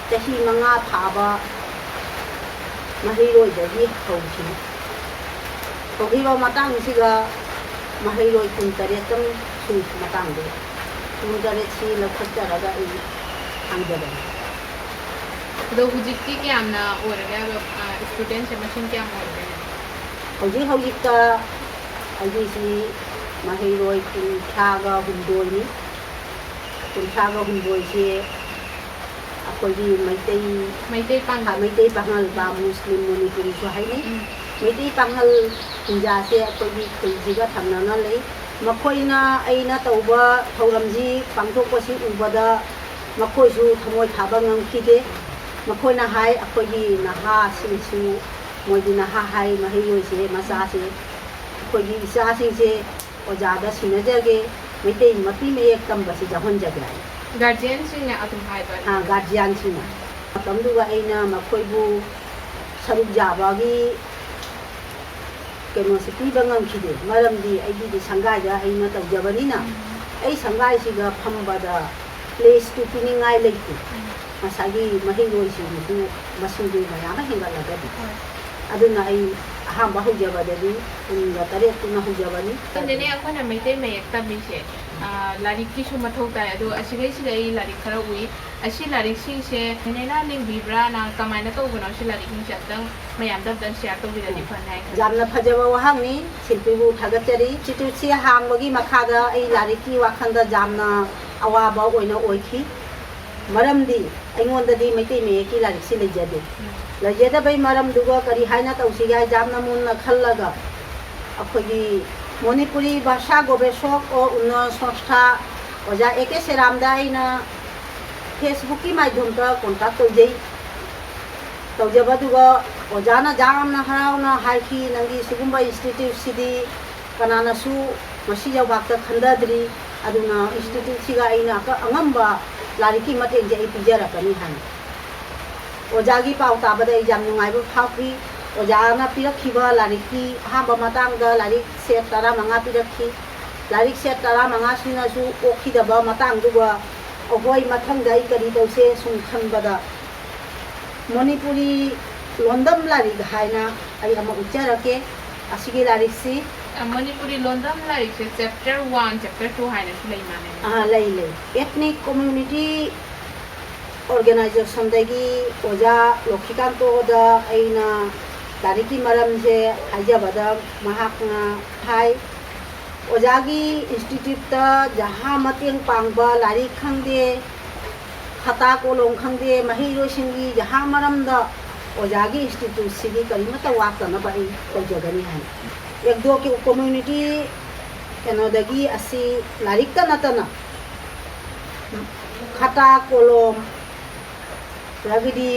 ꯆꯍꯤ ꯃꯉꯥ ꯐꯥꯕ ꯃꯍꯩꯔꯣꯏꯗꯒꯤ ꯍꯧꯈꯤ꯫ ꯍꯧꯈꯤꯕ ꯃꯇꯥꯡꯁꯤꯗ ꯃꯍꯩꯔꯣꯏ ꯀꯨꯟ ꯇꯔꯦꯠꯇꯪ ꯁꯨ ꯃꯇꯥꯡꯗ, ꯀꯨꯟ ꯇꯔꯦꯠꯁꯤ ꯂꯧꯈꯠꯆꯔꯒ ꯑꯩ ꯍꯥꯡꯖꯕꯅꯤ꯫ ꯑꯗꯣ ꯍꯧꯖꯤꯛꯇꯤ ꯀꯌꯥꯝꯅ ꯑꯣꯏꯔꯒꯦ ꯍꯥꯏꯕ, ꯑ, ꯁ꯭ꯇꯨꯗꯦꯟꯁꯦ ꯃꯁꯤꯡ ꯀꯌꯥꯝ ꯑꯣꯏꯔꯒꯦ? ꯍꯧꯖꯤꯛ ꯍꯧꯖꯤꯛꯇ ꯑꯩꯒꯤꯁꯤ ꯃꯍꯩꯔꯣꯏ ꯀꯨꯟꯊ꯭ꯔꯥꯒ ꯍꯨꯝꯗꯣꯏꯅꯤ꯫ ꯀꯨꯟꯊ꯭ꯔꯥꯒ ꯍꯨꯝꯗꯣꯏꯁꯦ ꯑꯩꯈꯣꯏꯒꯤ ꯃꯩꯇꯩ, ꯃꯩꯇꯩ ꯄꯥꯉꯜ꯫ ꯃꯩꯇꯩ ꯄꯥꯉꯜ ꯕꯥ ꯃꯨꯁꯂꯤꯝ ꯃꯅꯤꯄꯨꯔꯤꯁꯨ ꯍꯥꯏꯅꯩ꯫ ꯎꯝ꯫ ꯃꯩꯇꯩ ꯄꯥꯉꯜ ꯀꯨꯟꯖꯥꯁꯦ ꯑꯩꯈꯣꯏꯒꯤ ꯈꯨꯜꯁꯤꯒ ꯊꯪꯅꯅ ꯂꯩ꯫ ꯃꯈꯣꯏꯅ ꯑꯩꯅ ꯇꯧꯕ ꯊꯧꯔꯝꯁꯤ ꯄꯥꯡꯊꯣꯛꯄꯁꯤ ꯎꯕꯗ ꯃꯈꯣꯏꯁꯨ ꯊꯃꯣꯏ ꯊꯥꯕ ꯉꯝꯈꯤꯗꯦ꯫ ꯃꯈꯣꯏꯅ ꯍꯥꯏ, ꯑꯩꯈꯣꯏꯒꯤ ꯅꯍꯥꯁꯤꯡꯁꯨ, ꯃꯣꯏꯗꯤ ꯅꯍꯥ ꯍꯥꯏ, ꯃꯍꯩꯔꯣꯏꯁꯦ, ꯃꯆꯥꯁꯦ, ꯑꯩꯈꯣꯏꯒꯤ ꯏꯆꯥꯁꯤꯡꯁꯦ ꯑꯣꯖꯥꯗ ꯁꯤꯟꯅꯖꯒꯦ, ꯃꯩꯇꯩ ꯃꯄꯤ ꯃꯌꯦꯛ ꯇꯝꯕꯁꯤ ꯌꯥꯎꯍꯟꯖꯒꯦ ꯍꯥꯏ꯫ ꯒꯥꯔꯖꯤꯌꯟꯁꯤꯡꯅ ꯑꯗꯨꯝ ꯍꯥꯏꯕ? ꯑꯥ, ꯒꯥꯔꯖꯤꯌꯟꯁꯤꯡꯅ꯫ ꯃꯇꯝꯗꯨꯗ ꯑꯩꯅ ꯃꯈꯣꯏꯕꯨ ꯁꯔꯨꯛ ꯌꯥꯕꯒꯤ ꯀꯩꯅꯣꯁꯦ ꯄꯤꯕ ꯉꯝꯈꯤꯗꯦ, ꯃꯔꯝꯗꯤ ꯑꯩꯒꯤꯗꯤ ꯁꯪꯒꯥꯏꯗ ꯑꯩꯅ ꯇꯧꯖꯕꯅꯤꯅ꯫ ꯎꯝ꯫ ꯑꯩ ꯁꯪꯒꯥꯏꯁꯤꯗ ꯐꯝꯕꯗ ꯄ꯭ꯂꯦꯁꯇꯨ ꯄꯤꯅꯤꯡꯉꯥꯏ ꯂꯩꯇꯦ꯫ ꯎꯝ꯫ ꯉꯁꯥꯏꯒꯤ ꯃꯍꯩꯔꯣꯏꯁꯤꯡꯗꯨꯁꯨ ꯃꯁꯤꯡꯗꯨ ꯃꯌꯥꯝ ꯑꯃ ꯍꯦꯟꯒꯠꯂꯒꯗꯤ꯫ ꯍꯣꯏ꯫ ꯑꯗꯨꯅ ꯑꯩ ꯑꯍꯥꯟꯕ ꯍꯧꯖꯕꯗꯗꯤ ꯀꯨꯟꯒ ꯇꯔꯦꯠꯇꯨꯅ ꯍꯧꯖꯕꯅꯤ꯫ ꯈꯪꯗꯦꯅꯦ, ꯑꯩꯈꯣꯏꯅ ꯃꯩꯇꯩ ꯃꯌꯦꯛ ꯇꯝꯃꯤꯁꯦ, ꯑ, ꯂꯥꯏꯔꯤꯛꯀꯤꯁꯨ ꯃꯊꯧ ꯇꯥꯏ꯫ ꯑꯗꯣ ꯑꯁꯤꯗꯩꯁꯤꯗ ꯑꯩ ꯂꯥꯏꯔꯤꯛ ꯈꯔ ꯎꯏ꯫ ꯑꯁꯤ ꯂꯥꯏꯔꯤꯛꯁꯤꯡꯁꯦ ꯅꯦꯅꯦꯅ ꯂꯤꯡꯕꯤꯕ꯭ꯔꯥ? ꯅꯪ ꯀꯃꯥꯏꯅ ꯇꯧꯕꯅꯣ ꯁꯤ ꯂꯥꯏꯔꯤꯛꯁꯤꯡꯁꯦ? ꯑꯝꯇꯪ ꯃꯌꯥꯝꯗ ꯑꯝꯇꯪ ꯁꯤꯌꯥꯔ ꯇꯧꯕꯤꯔꯗꯤ ꯐꯅꯤ ꯍꯥꯏꯅ ꯈꯜꯂꯤ꯫ ꯌꯥꯝꯅ ꯐꯖꯕ ꯋꯥꯍꯪꯅꯤ꯫ ꯁꯤꯜꯄꯤꯕꯨ ꯊꯥꯒꯠꯆꯔꯤ꯫ ꯏꯟꯁꯇꯤꯇ꯭ꯌꯨꯠꯁꯤ ꯍꯥꯡꯕꯒꯤ ꯃꯈꯥꯗ ꯑꯩ ꯂꯥꯏꯔꯤꯛꯀꯤ ꯋꯥꯈꯜꯗ ꯌꯥꯝꯅ ꯑꯋꯥꯕ ꯑꯣꯏꯅ ꯑꯣꯏꯈꯤ꯫ ꯃꯔꯝꯗꯤ ꯑꯩꯉꯣꯟꯗꯗꯤ ꯃꯩꯇꯩ ꯃꯌꯦꯛꯀꯤ ꯂꯥꯏꯔꯤꯛꯁꯤ ꯂꯩꯖꯗꯦ꯫ ꯂꯩꯖꯗꯕꯩ ꯃꯔꯝꯗꯨꯒ ꯀꯔꯤ ꯍꯥꯏꯅ ꯇꯧꯁꯤꯒꯦ ꯍꯥꯏ ꯌꯥꯝꯅ ꯃꯨꯟꯅ ꯈꯜꯂꯒ ꯑꯩꯈꯣꯏꯒꯤ ꯃꯅꯤꯄꯨꯔꯤ ꯚꯥꯁꯥ ꯒꯣꯕꯦꯁꯣꯛ ꯑꯣ ꯎꯟꯅꯌꯟ ꯁꯪꯁꯊꯥ ꯑꯣꯖꯥ ꯑꯦ ꯀꯦ ꯁꯦꯔꯥꯝꯗ ꯑꯩꯅ ꯐꯦꯁꯕꯨꯛꯀꯤ ꯃꯥꯏꯗꯣꯝꯗ ꯀꯣꯟꯇꯥꯛ ꯇꯧꯖꯩ꯫ ꯇꯧꯖꯕꯗꯨꯒ ꯑꯣꯖꯥꯅ ꯌꯥꯝꯅ ꯍꯔꯥꯎꯅ ꯍꯥꯏꯈꯤ, "ꯅꯪꯒꯤ ꯁꯤꯒꯨꯝꯕ ꯏꯟꯁꯇꯤꯇ꯭ꯌꯨꯠꯁꯤꯗꯤ ꯀꯅꯥꯅꯁꯨ ꯃꯁꯤ ꯌꯧꯐꯥꯛꯇ ꯈꯟꯊꯗ꯭ꯔꯤ, ꯑꯗꯨꯅ ꯏꯟꯁꯇꯤꯇ꯭ꯌꯨꯠꯁꯤꯒ ꯑꯩꯅ ꯑꯀ-, ꯑꯉꯝꯕ ꯂꯥꯏꯔꯤꯛꯀꯤ ꯃꯇꯦꯡꯁꯦ ꯑꯩ ꯄꯤꯖꯔꯛꯀꯅꯤ" ꯍꯥꯏꯅ꯫ ꯑꯣꯖꯥꯒꯤ ꯄꯥꯎ ꯇꯥꯕꯗ ꯑꯩ ꯌꯥꯝ ꯅꯨꯡꯉꯥꯏꯕ ꯐꯥꯎꯈꯤ꯫ ꯑꯣꯖꯥꯅ ꯄꯤꯔꯛꯈꯤꯕ ꯂꯥꯏꯔꯤꯛꯀꯤ ꯑꯍꯥꯟꯕ ꯃꯇꯥꯡꯗ ꯂꯥꯏꯔꯤꯛ ꯁꯦꯠ ꯇꯔꯥꯃꯉꯥ ꯄꯤꯔꯛꯈꯤ꯫ ꯂꯥꯏꯔꯤꯛ ꯁꯦꯠ ꯇꯔꯥꯃꯉꯥꯁꯤꯅꯁꯨ ꯑꯣꯛꯈꯤꯗꯕ ꯃꯇꯥꯡꯗꯨꯒ ꯑꯩꯈꯣꯏ ꯃꯊꯪꯗ ꯑꯩ ꯀꯔꯤ ꯇꯧꯁꯦ ꯁꯨꯝ ꯈꯟꯕꯗ ꯃꯅꯤꯄꯨꯔꯤ ꯂꯣꯟꯗꯝ ꯂꯥꯏꯔꯤꯛ ꯍꯥꯏꯅ ꯑꯩ ꯑꯃ ꯎꯠꯆꯔꯛꯀꯦ꯫ ꯑꯁꯤꯒꯤ ꯂꯥꯏꯔꯤꯛꯁꯤ ꯃꯅꯤꯄꯨꯔꯤ ꯂꯣꯟꯗꯝ ꯂꯥꯏꯔꯤꯛꯁꯦ ꯆꯦꯞꯇꯔ ꯋꯥꯟ, ꯆꯦꯞꯇꯔ ꯇꯨ ꯍꯥꯏꯅꯁꯨ ꯂꯩ ꯃꯥꯜꯂꯦ꯫ ꯑꯥ, ꯂꯩ, ꯂꯩ꯫ Ethnic Community Organizationꯗꯒꯤ ꯑꯣꯖꯥ ꯂꯣꯈꯤꯀꯥꯟꯇꯣꯗ ꯑꯩꯅ ꯂꯥꯏꯔꯤꯛꯀꯤ ꯃꯔꯝꯁꯦ ꯍꯥꯏꯖꯕꯗ ꯃꯍꯥꯛꯅ ꯍꯥꯏ, ꯑꯣꯖꯥꯒꯤ ꯏꯟꯁꯇꯤꯇ꯭ꯌꯨꯠꯇ ꯖꯍꯥ ꯃꯇꯦꯡ ꯄꯥꯡꯕ ꯂꯥꯏꯔꯤꯛ ꯈꯪꯗꯦ, ꯈꯇꯥ ꯀꯣꯂꯣꯝ ꯈꯪꯗꯦ, ꯃꯍꯩꯔꯣꯏꯁꯤꯡꯒꯤ ꯖꯍꯥ ꯃꯔꯝꯗ ꯑꯣꯖꯥꯒꯤ ꯏꯟꯁꯇꯤꯇ꯭ꯌꯨꯠꯁꯤꯒꯤ ꯀꯔꯤꯃꯠꯇ ꯋꯥꯠꯇꯅꯕ ꯑꯩ ꯇꯧꯖꯒꯅꯤ ꯍꯥꯏ꯫ ꯑꯦꯛꯗꯣ ꯀꯝꯃ꯭ꯌꯨꯅꯤꯇꯤ ꯀꯩꯅꯣꯗꯒꯤ ꯑꯁꯤ ꯂꯥꯏꯔꯤꯛꯇ ꯅꯠꯇꯅ ꯈꯇꯥ ꯀꯣꯂꯣꯝ, ꯑꯗꯒꯤꯗꯤ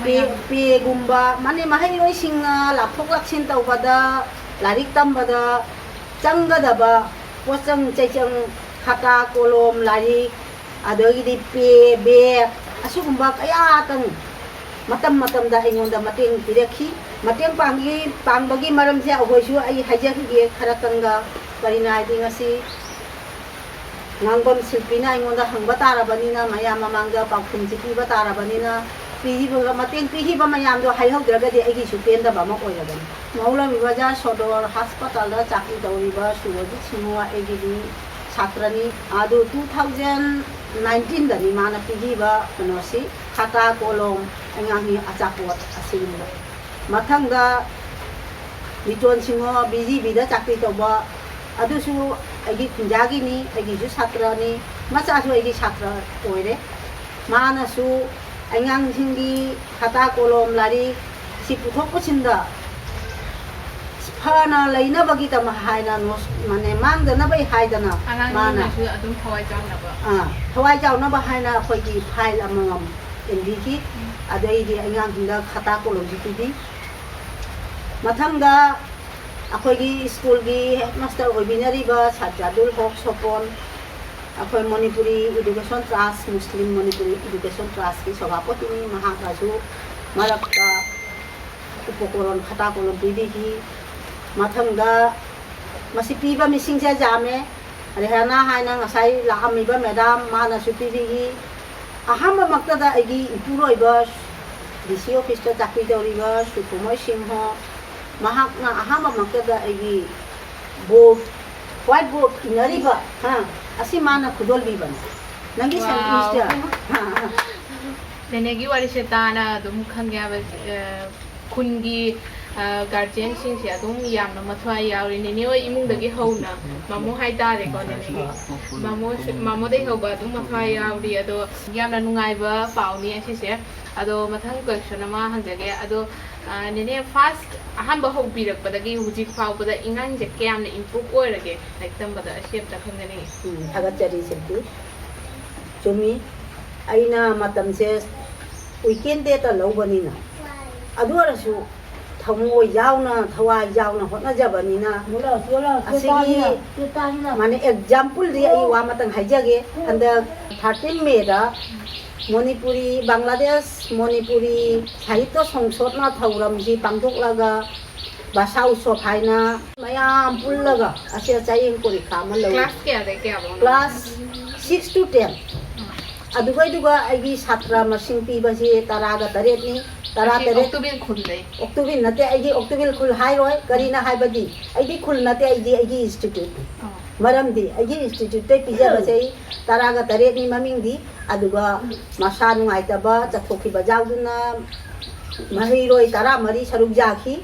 ꯄꯦ, ꯄꯦꯒꯨꯝꯕ, ꯃꯥꯅꯦ, ꯃꯍꯩꯔꯣꯏꯁꯤꯡꯅ ꯂꯥꯛꯊꯣꯛ ꯂꯥꯛꯁꯤꯟ ꯇꯧꯕꯗ, ꯂꯥꯏꯔꯤꯛ ꯇꯝꯕꯗ ꯆꯪꯒꯗꯕ ꯄꯣꯠꯆꯪ ꯆꯩꯆꯪ, ꯈꯇꯥ ꯀꯣꯂꯣꯝ, ꯂꯥꯏꯔꯤꯛ, ꯑꯗꯒꯤꯗꯤ ꯄꯦ, ꯕꯦꯒ, ꯑꯁꯤꯒꯨꯝꯕ ꯀꯌꯥꯇꯪ ꯃꯇꯝ ꯃꯇꯝꯗ ꯑꯩꯉꯣꯟꯗ ꯃꯇꯦꯡ ꯄꯤꯔꯛꯈꯤ꯫ ꯃꯇꯦꯡ ꯄꯥꯡꯈꯤ, ꯄꯥꯡꯕꯒꯤ ꯃꯔꯝꯁꯦ ꯑꯩꯈꯣꯏꯁꯨ ꯑꯩ ꯍꯥꯏꯖꯈꯤꯒꯦ ꯈꯔꯇꯪꯒ꯫ ꯀꯔꯤꯅꯣ ꯍꯥꯏꯗꯤ ꯉꯁꯤ ꯉꯥꯡꯕꯝ ꯁꯤꯜꯄꯤꯅ ꯑꯩꯉꯣꯟꯗ ꯍꯪꯕ ꯇꯥꯔꯕꯅꯤꯅ, ꯃꯌꯥꯝ ꯃꯃꯥꯡꯗ ꯄꯥꯎꯈꯨꯝꯁꯤ ꯄꯤꯕ ꯇꯥꯔꯕꯅꯤꯅ, ꯄꯤꯈꯤꯕ, ꯃꯇꯦꯡ ꯄꯤꯈꯤꯕ ꯃꯌꯥꯝꯗꯣ ꯍꯥꯏꯍꯧꯗ꯭ꯔꯒꯗꯤ ꯑꯩꯒꯤꯁꯨ ꯄꯦꯟꯗꯕ ꯑꯃ ꯑꯣꯏꯔꯕꯅꯤ꯫ ꯃꯧꯂꯚꯤ ꯕꯖꯥꯔ ꯁꯣꯗꯣꯔ ꯍꯁꯄꯇꯥꯜꯗ ꯆꯥꯛꯄꯤ ꯇꯧꯔꯤꯕ ꯁꯨꯔꯖꯤꯠ ꯁꯤꯡꯍ ꯑꯩꯒꯤꯗꯤ ꯁꯥꯇ꯭ꯔꯅꯤ꯫ ꯑꯗꯨ two thousand nineteenꯗꯅꯤ ꯃꯥꯅ ꯄꯤꯈꯤꯕ ꯀꯩꯅꯣꯁꯤ, ꯈꯥꯇꯥ ꯀꯣꯂꯣꯝ, ꯑꯉꯥꯡꯒꯤ ꯑꯆꯥꯄꯣꯠ ꯑꯁꯤꯒꯨꯝꯕ꯫ ꯃꯊꯪꯗ ꯂꯤꯇꯣꯟ ꯁꯤꯡꯍ ꯕꯤ ꯖꯤ ꯕꯤꯗ ꯆꯥꯛꯄꯤ ꯇꯧꯕ, ꯑꯗꯨꯁꯨ ꯑꯩꯒꯤ ꯈꯨꯟꯖꯥꯒꯤꯅꯤ, ꯑꯩꯒꯤꯁꯨ ꯁꯥꯇ꯭ꯔꯅꯤ, ꯃꯆꯥꯁꯨ ꯑꯩꯒꯤ ꯁꯥꯇ꯭ꯔ ꯑꯣꯏꯔꯦ꯫ ꯃꯥꯅꯁꯨ ꯑꯉꯥꯡꯁꯤꯡꯒꯤ ꯈꯥꯇꯥ ꯀꯣꯂꯣꯝ ꯂꯥꯏꯔꯤꯛ ꯁꯤ ꯄꯨꯊꯣꯛ ꯄꯨꯁꯤꯟꯗ ꯐꯅ ꯂꯩꯅꯕꯒꯤꯗꯃꯛ ꯍꯥꯏꯅ ꯅꯣꯁ-, ꯃꯥꯅꯦ, ꯃꯥꯡꯗꯅꯕꯒꯤ ꯍꯥꯏꯗꯅ ꯃꯥꯅ ꯑꯉꯥꯡꯁꯤꯡꯅꯁꯨ ꯑꯗꯨꯝ ꯊꯋꯥꯏ ꯆꯥꯎꯅꯕ꯫ ꯑꯥ, ꯊꯋꯥꯏ ꯆꯥꯎꯅꯕ ꯍꯥꯏꯅ ꯑꯩꯈꯣꯏꯒꯤ ꯐꯥꯏꯜ ꯑꯃꯃꯝ ꯏꯟꯕꯤꯈꯤ꯫ ꯎꯝ꯫ ꯑꯗꯩꯗꯤ ꯑꯉꯥꯡꯁꯤꯡꯗ ꯈꯥꯇꯥ ꯀꯣꯂꯣꯝꯁꯨ ꯄꯤꯕꯤ꯫ ꯃꯊꯪꯗ ꯑꯩꯈꯣꯏꯒꯤ ꯁ꯭ꯀꯨꯜꯒꯤ ꯍꯦꯗꯃꯥꯁꯇꯔ ꯑꯣꯏꯕꯤꯅꯔꯤꯕ ꯁꯥꯇ꯭ꯌꯥꯗꯨꯜ ꯍꯣꯛ ꯁꯣꯄꯣꯟ, ꯑꯩꯈꯣꯏ ꯃꯅꯤꯄꯨꯔꯤ ꯏꯗꯨꯀꯦꯁꯟ ꯇ꯭ꯔꯁ, ꯃꯨꯁꯂꯤꯝ ꯃꯅꯤꯄꯨꯔꯤ ꯏꯗꯨꯀꯦꯁꯟ ꯇ꯭ꯔꯁꯀꯤ ꯁꯚꯥꯄꯇꯤꯅꯤ꯫ ꯃꯍꯥꯛꯅꯁꯨ ꯃꯔꯛꯇ ꯎꯄꯀꯣꯔꯣꯟ ꯈꯇꯥ ꯀꯣꯂꯣꯝ ꯄꯤꯕꯤꯈꯤ꯫ ꯃꯊꯪꯗ ꯃꯁꯤ ꯄꯤꯕ ꯃꯤꯁꯤꯡꯁꯦ ꯌꯥꯝꯃꯦ꯫ ꯔꯦꯍꯥꯅꯥ ꯍꯥꯏꯅ ꯉꯁꯥꯏ ꯂꯥꯛꯑꯝꯃꯤꯕ ꯃꯦꯗꯥꯝ, ꯃꯥꯅꯁꯨ ꯄꯤꯕꯤꯈꯤ꯫ ꯑꯍꯥꯟꯕꯃꯛꯇꯗ ꯑꯩꯒꯤ ꯏꯄꯨꯔꯣꯏꯕ ꯗꯤ ꯁꯤ ꯑꯣꯐꯤꯁꯇ ꯆꯥꯛꯄꯤ ꯇꯧꯔꯤꯕ ꯁꯨꯀꯨꯃꯣꯏ ꯁꯤꯡꯍ, ꯃꯍꯥꯛꯅ ꯑꯍꯥꯟꯕꯃꯛꯇꯗ ꯑꯩꯒꯤ ꯕꯣꯔꯗ, ꯋꯥꯏꯠ ꯕꯣꯔꯗ ꯏꯅꯔꯤꯕ, ꯍꯥ, ꯑꯁꯤ ꯃꯥꯅ ꯈꯨꯗꯣꯜꯕꯤꯕꯅꯤ꯫ ꯅꯪꯒꯤ ꯋꯥꯎ꯫ ꯁꯟ ꯏꯁꯇ꯫ ꯅꯦꯅꯦꯒꯤ ꯋꯥꯔꯤꯁꯦ ꯇꯥꯅ ꯑꯗꯨꯝ ꯈꯪꯉꯦ ꯍꯥꯏꯕ, ꯑ, ꯈꯨꯟꯒꯤ, ꯑ, ꯒꯥꯔꯖꯤꯌꯟꯁꯤꯡꯁꯦ ꯑꯗꯨꯝ ꯌꯥꯝꯅ ꯃꯊ꯭ꯋꯥꯏ ꯌꯥꯎꯔꯤ꯫ ꯅꯦꯅꯦ ꯍꯣꯏ ꯏꯃꯨꯡꯗꯒꯤ ꯍꯧꯅ, ꯃꯃꯣ ꯍꯥꯏꯇꯥꯔꯦꯀꯣ, ꯅꯦꯅꯦꯒꯤ ꯃꯃꯣ, ꯃꯃꯣꯗꯒꯤ ꯍꯧꯕ ꯑꯗꯨꯝ ꯃꯊ꯭ꯋꯥꯏ ꯌꯥꯎꯔꯤ꯫ ꯑꯗꯣ ꯌꯥꯝꯅ ꯅꯨꯡꯉꯥꯏꯕ ꯄꯥꯎꯅꯤ ꯑꯁꯤꯁꯦ꯫ ꯑꯗꯣ ꯃꯊꯪ ꯀꯣꯏꯁꯟ ꯑꯃ ꯍꯪꯖꯒꯦ꯫ ꯑꯗꯣ, ꯑ, ꯅꯦꯅꯦ ꯐꯥꯔꯁ ꯑꯍꯥꯟꯕ ꯍꯧꯕꯤꯔꯛꯄꯗꯒꯤ ꯍꯧꯖꯤꯛ ꯐꯥꯎꯕꯗ ꯑꯉꯥꯡꯁꯦ ꯀꯌꯥꯝꯅ ꯏꯝꯄ꯭ꯔꯨꯞ ꯑꯣꯏꯔꯒꯦ ꯂꯥꯏꯔꯤꯛ ꯇꯝꯕꯗ? ꯑꯁꯤ ꯑꯝꯇ ꯈꯪꯖꯅꯤꯡꯉꯤ꯫ ꯎꯝ, ꯊꯥꯒꯠꯆꯔꯤ ꯁꯤꯜꯄꯤ꯫ ꯆꯨꯝꯃꯤ, ꯑꯩꯅ ꯃꯇꯝꯁꯦ ꯋꯤꯀꯦꯟ ꯗꯦꯗ ꯂꯧꯕꯅꯤꯅ, ꯑꯗꯨ ꯑꯣꯏꯔꯁꯨ ꯊꯃꯣꯏ ꯌꯥꯎꯅ, ꯊꯋꯥꯏ ꯌꯥꯎꯅ ꯍꯣꯠꯅꯖꯕꯅꯤꯅ, ꯑꯁꯤꯒꯤ, ꯃꯥꯅꯦ, ꯑꯦꯛꯖꯥꯝꯄꯜꯗꯤ ꯑꯩ ꯋꯥ ꯑꯃꯇꯪ ꯍꯥꯏꯖꯒꯦ꯫ ꯍꯟꯗꯛ thirteen ꯃꯦꯗ ꯃꯅꯤꯄꯨꯔꯤ, ꯕꯪꯒ꯭ꯂꯥꯗꯦꯁ ꯃꯅꯤꯄꯨꯔꯤ ꯁꯥꯍꯤꯇ꯭ꯌ ꯁꯪꯁꯣꯠꯅ ꯊꯧꯔꯝꯁꯤ ꯄꯥꯡꯊꯣꯛꯂꯒ ꯚꯥꯁꯥ ꯎꯠꯁꯣꯞ ꯍꯥꯏꯅ ꯃꯌꯥꯝ ꯄꯨꯜꯂꯒ ꯑꯁꯤ ꯆꯌꯦꯡ ꯄꯣꯔꯤꯈꯥ ꯑꯃ ꯂꯧꯏ꯫ ꯀ꯭ꯂꯥꯁ ꯀꯌꯥꯗꯩ ꯀꯌꯥꯐꯧꯅꯣ? Class six to ten꯫ ꯑꯗꯨꯒ ꯑꯩꯒꯤ ꯁꯥꯇ꯭ꯔ ꯃꯁꯤꯡ ꯄꯤꯕꯁꯤ ꯇꯔꯥꯒ ꯇꯔꯦꯠꯅꯤ꯫ ꯇꯔꯥ ꯇꯔꯦꯠ꯫ ꯑꯣꯛꯇꯨꯕꯤꯜ ꯈꯨꯜꯗꯩ꯫ ꯑꯣꯛꯇꯨꯕꯤꯜ ꯅꯠꯇꯦ, ꯑꯩꯗꯤ ꯑꯣꯛꯇꯨꯕꯤꯜ ꯈꯨꯜ ꯍꯥꯏꯔꯣꯏ꯫ ꯀꯔꯤꯅ ꯍꯥꯏꯕꯗꯤ ꯑꯩꯗꯤ ꯈꯨꯜ ꯅꯠꯇꯦ, ꯑꯩꯗꯤ ꯑꯩꯒꯤ institute꯫ ꯑꯥ꯫ ꯃꯔꯝꯗꯤ ꯑꯩꯒꯤ institute ꯇꯩ ꯄꯤꯖꯕꯁꯦ ꯑꯩ ꯇꯔꯥꯒ ꯇꯔꯦꯠꯅꯤ ꯃꯃꯤꯡꯗꯤ꯫ ꯑꯗꯨꯒ ꯃꯁꯥ ꯅꯨꯡꯉꯥꯏꯇꯕ ꯆꯠꯊꯣꯛꯈꯤꯕ ꯌꯥꯎꯗꯨꯅ ꯃꯍꯩꯔꯣꯏ ꯇꯔꯥꯃꯔꯤ ꯁꯔꯨꯛ ꯌꯥꯈꯤ꯫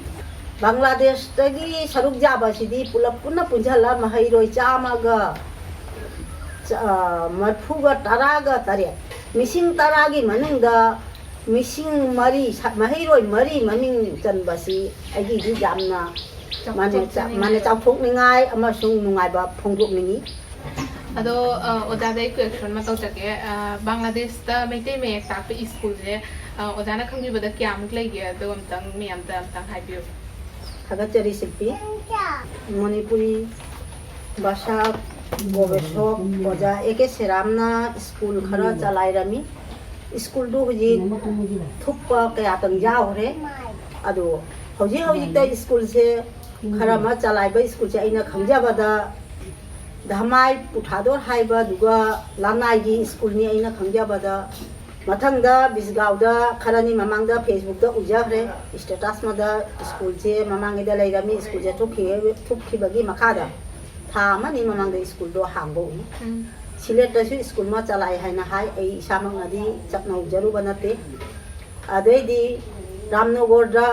ꯕꯪꯒ꯭ꯂꯥꯗꯦꯁꯇꯒꯤ ꯁꯔꯨꯛ ꯌꯥꯕꯁꯤꯗꯤ ꯄꯨꯂꯞ ꯄꯨꯟꯅ ꯄꯨꯟꯁꯤꯜꯂ ꯃꯍꯩꯔꯣꯏ ꯆꯥꯝꯃꯒ ꯆ-, ꯑ, ꯃꯔꯐꯨꯒ ꯇꯔꯥꯒ ꯇꯔꯦꯠ꯫ ꯃꯤꯁꯤꯡ ꯇꯔꯥꯒꯤ ꯃꯅꯨꯡꯗ ꯃꯤꯁꯤꯡ ꯃꯔꯤ, ꯁ-, ꯃꯍꯩꯔꯣꯏ ꯃꯔꯤ ꯃꯃꯤꯡ ꯆꯟꯕꯁꯤ ꯑꯩꯒꯤꯗꯤ ꯌꯥꯝꯅ ꯃꯥꯅ ꯆꯥ-, ꯃꯥꯅ ꯆꯥꯎꯊꯣꯛꯆꯅꯤꯡꯉꯥꯏ꯫ ꯆꯥꯎꯊꯣꯛꯅꯤꯡꯉꯥꯏ ꯑꯃꯁꯨꯡ ꯅꯨꯡꯉꯥꯏꯕ ꯐꯣꯡꯗꯣꯛꯅꯤꯡꯏ꯫ ꯑꯗꯣ, ꯑ, ꯑꯣꯖꯥꯗ ꯑꯩ question ꯑꯃ ꯇꯧꯖꯒꯦ꯫ ꯑ, ꯕꯪꯒ꯭ꯂꯥꯗꯦꯁꯇ ꯃꯩꯇꯩ ꯃꯌꯦꯛ ꯇꯥꯛꯄ ꯁ꯭ꯀꯨꯜꯁꯦ, ꯑ, ꯑꯣꯖꯥꯅ ꯈꯪꯕꯤꯕꯗ ꯀꯌꯥꯃꯨꯛ ꯂꯩꯒꯦ? ꯑꯗꯨ ꯑꯝꯇꯪ ꯃꯌꯥꯝꯗ ꯑꯝꯇꯪ ꯍꯥꯏꯕꯤꯌꯨ꯫ ꯊꯥꯒꯠꯆꯔꯤ ꯁꯤꯜꯄꯤ꯫ ꯃꯅꯤꯄꯨꯔꯤ ꯚꯥꯁꯥ ꯒꯣꯕꯦꯁꯣꯛ ꯑꯣꯖꯥ ꯑꯦ ꯀꯦ ꯁꯦꯔꯥꯝꯅ ꯁ꯭ꯀꯨꯜ ꯈꯔ ꯆꯂꯥꯏꯔꯝꯃꯤ꯫ ꯁ꯭ꯀꯨꯜꯗꯨ ꯍꯧꯖꯤꯛ ꯊꯨꯞꯄ ꯀꯌꯥꯇꯪ ꯌꯥꯎꯈ꯭ꯔꯦ꯫ ꯑꯗꯣ ꯍꯧꯖꯤꯛ ꯍꯧꯖꯤꯛꯇ ꯁ꯭ꯀꯨꯜꯁꯦ ꯈꯔ ꯑꯃ ꯆꯂꯥꯏꯕ ꯁ꯭ꯀꯨꯜꯁꯦ ꯑꯩꯅ ꯈꯪꯖꯕꯗ ꯙꯃꯥꯏ ꯄꯨꯊꯥꯗꯣꯔ ꯍꯥꯏꯕ, ꯑꯗꯨꯒ ꯂꯥꯟꯅꯥꯏꯒꯤ ꯁ꯭ꯀꯨꯜꯅꯤ ꯑꯩꯅ ꯈꯪꯖꯕꯗ꯫ ꯃꯊꯪꯗ ꯕꯤꯁꯒꯥꯎꯗ ꯈꯔꯅꯤ ꯃꯃꯥꯡꯗ Facebookꯇ ꯎꯖꯈ꯭ꯔꯦ, status ꯑꯃꯗ ꯁ꯭ꯀꯨꯜꯁꯦ ꯃꯃꯥꯡꯉꯩꯗ ꯂꯩꯔꯝꯃꯤ, ꯁ꯭ꯀꯨꯜꯁꯦ ꯊꯨꯞꯈꯤ-, ꯊꯨꯞꯈꯤꯕꯒꯤ ꯃꯈꯥꯗ ꯊꯥ ꯑꯃꯅꯤ ꯃꯃꯥꯡꯗ ꯁ꯭ꯀꯨꯜꯗꯣ ꯍꯥꯡꯕ ꯎꯏ꯫ ꯎꯝ꯫ ꯁꯤꯂꯦꯠꯇꯁꯨ ꯁ꯭ꯀꯨꯜ ꯑꯃ ꯆꯂꯥꯏ ꯍꯥꯏꯅ ꯍꯥꯏ, ꯑꯩ ꯏꯁꯥꯃꯛꯅꯗꯤ ꯆꯠꯅꯍꯧꯖꯔꯨꯕ ꯅꯠꯇꯦ꯫ ꯑꯗꯩꯗꯤ ꯔꯥꯝꯅꯣꯒꯔꯗ,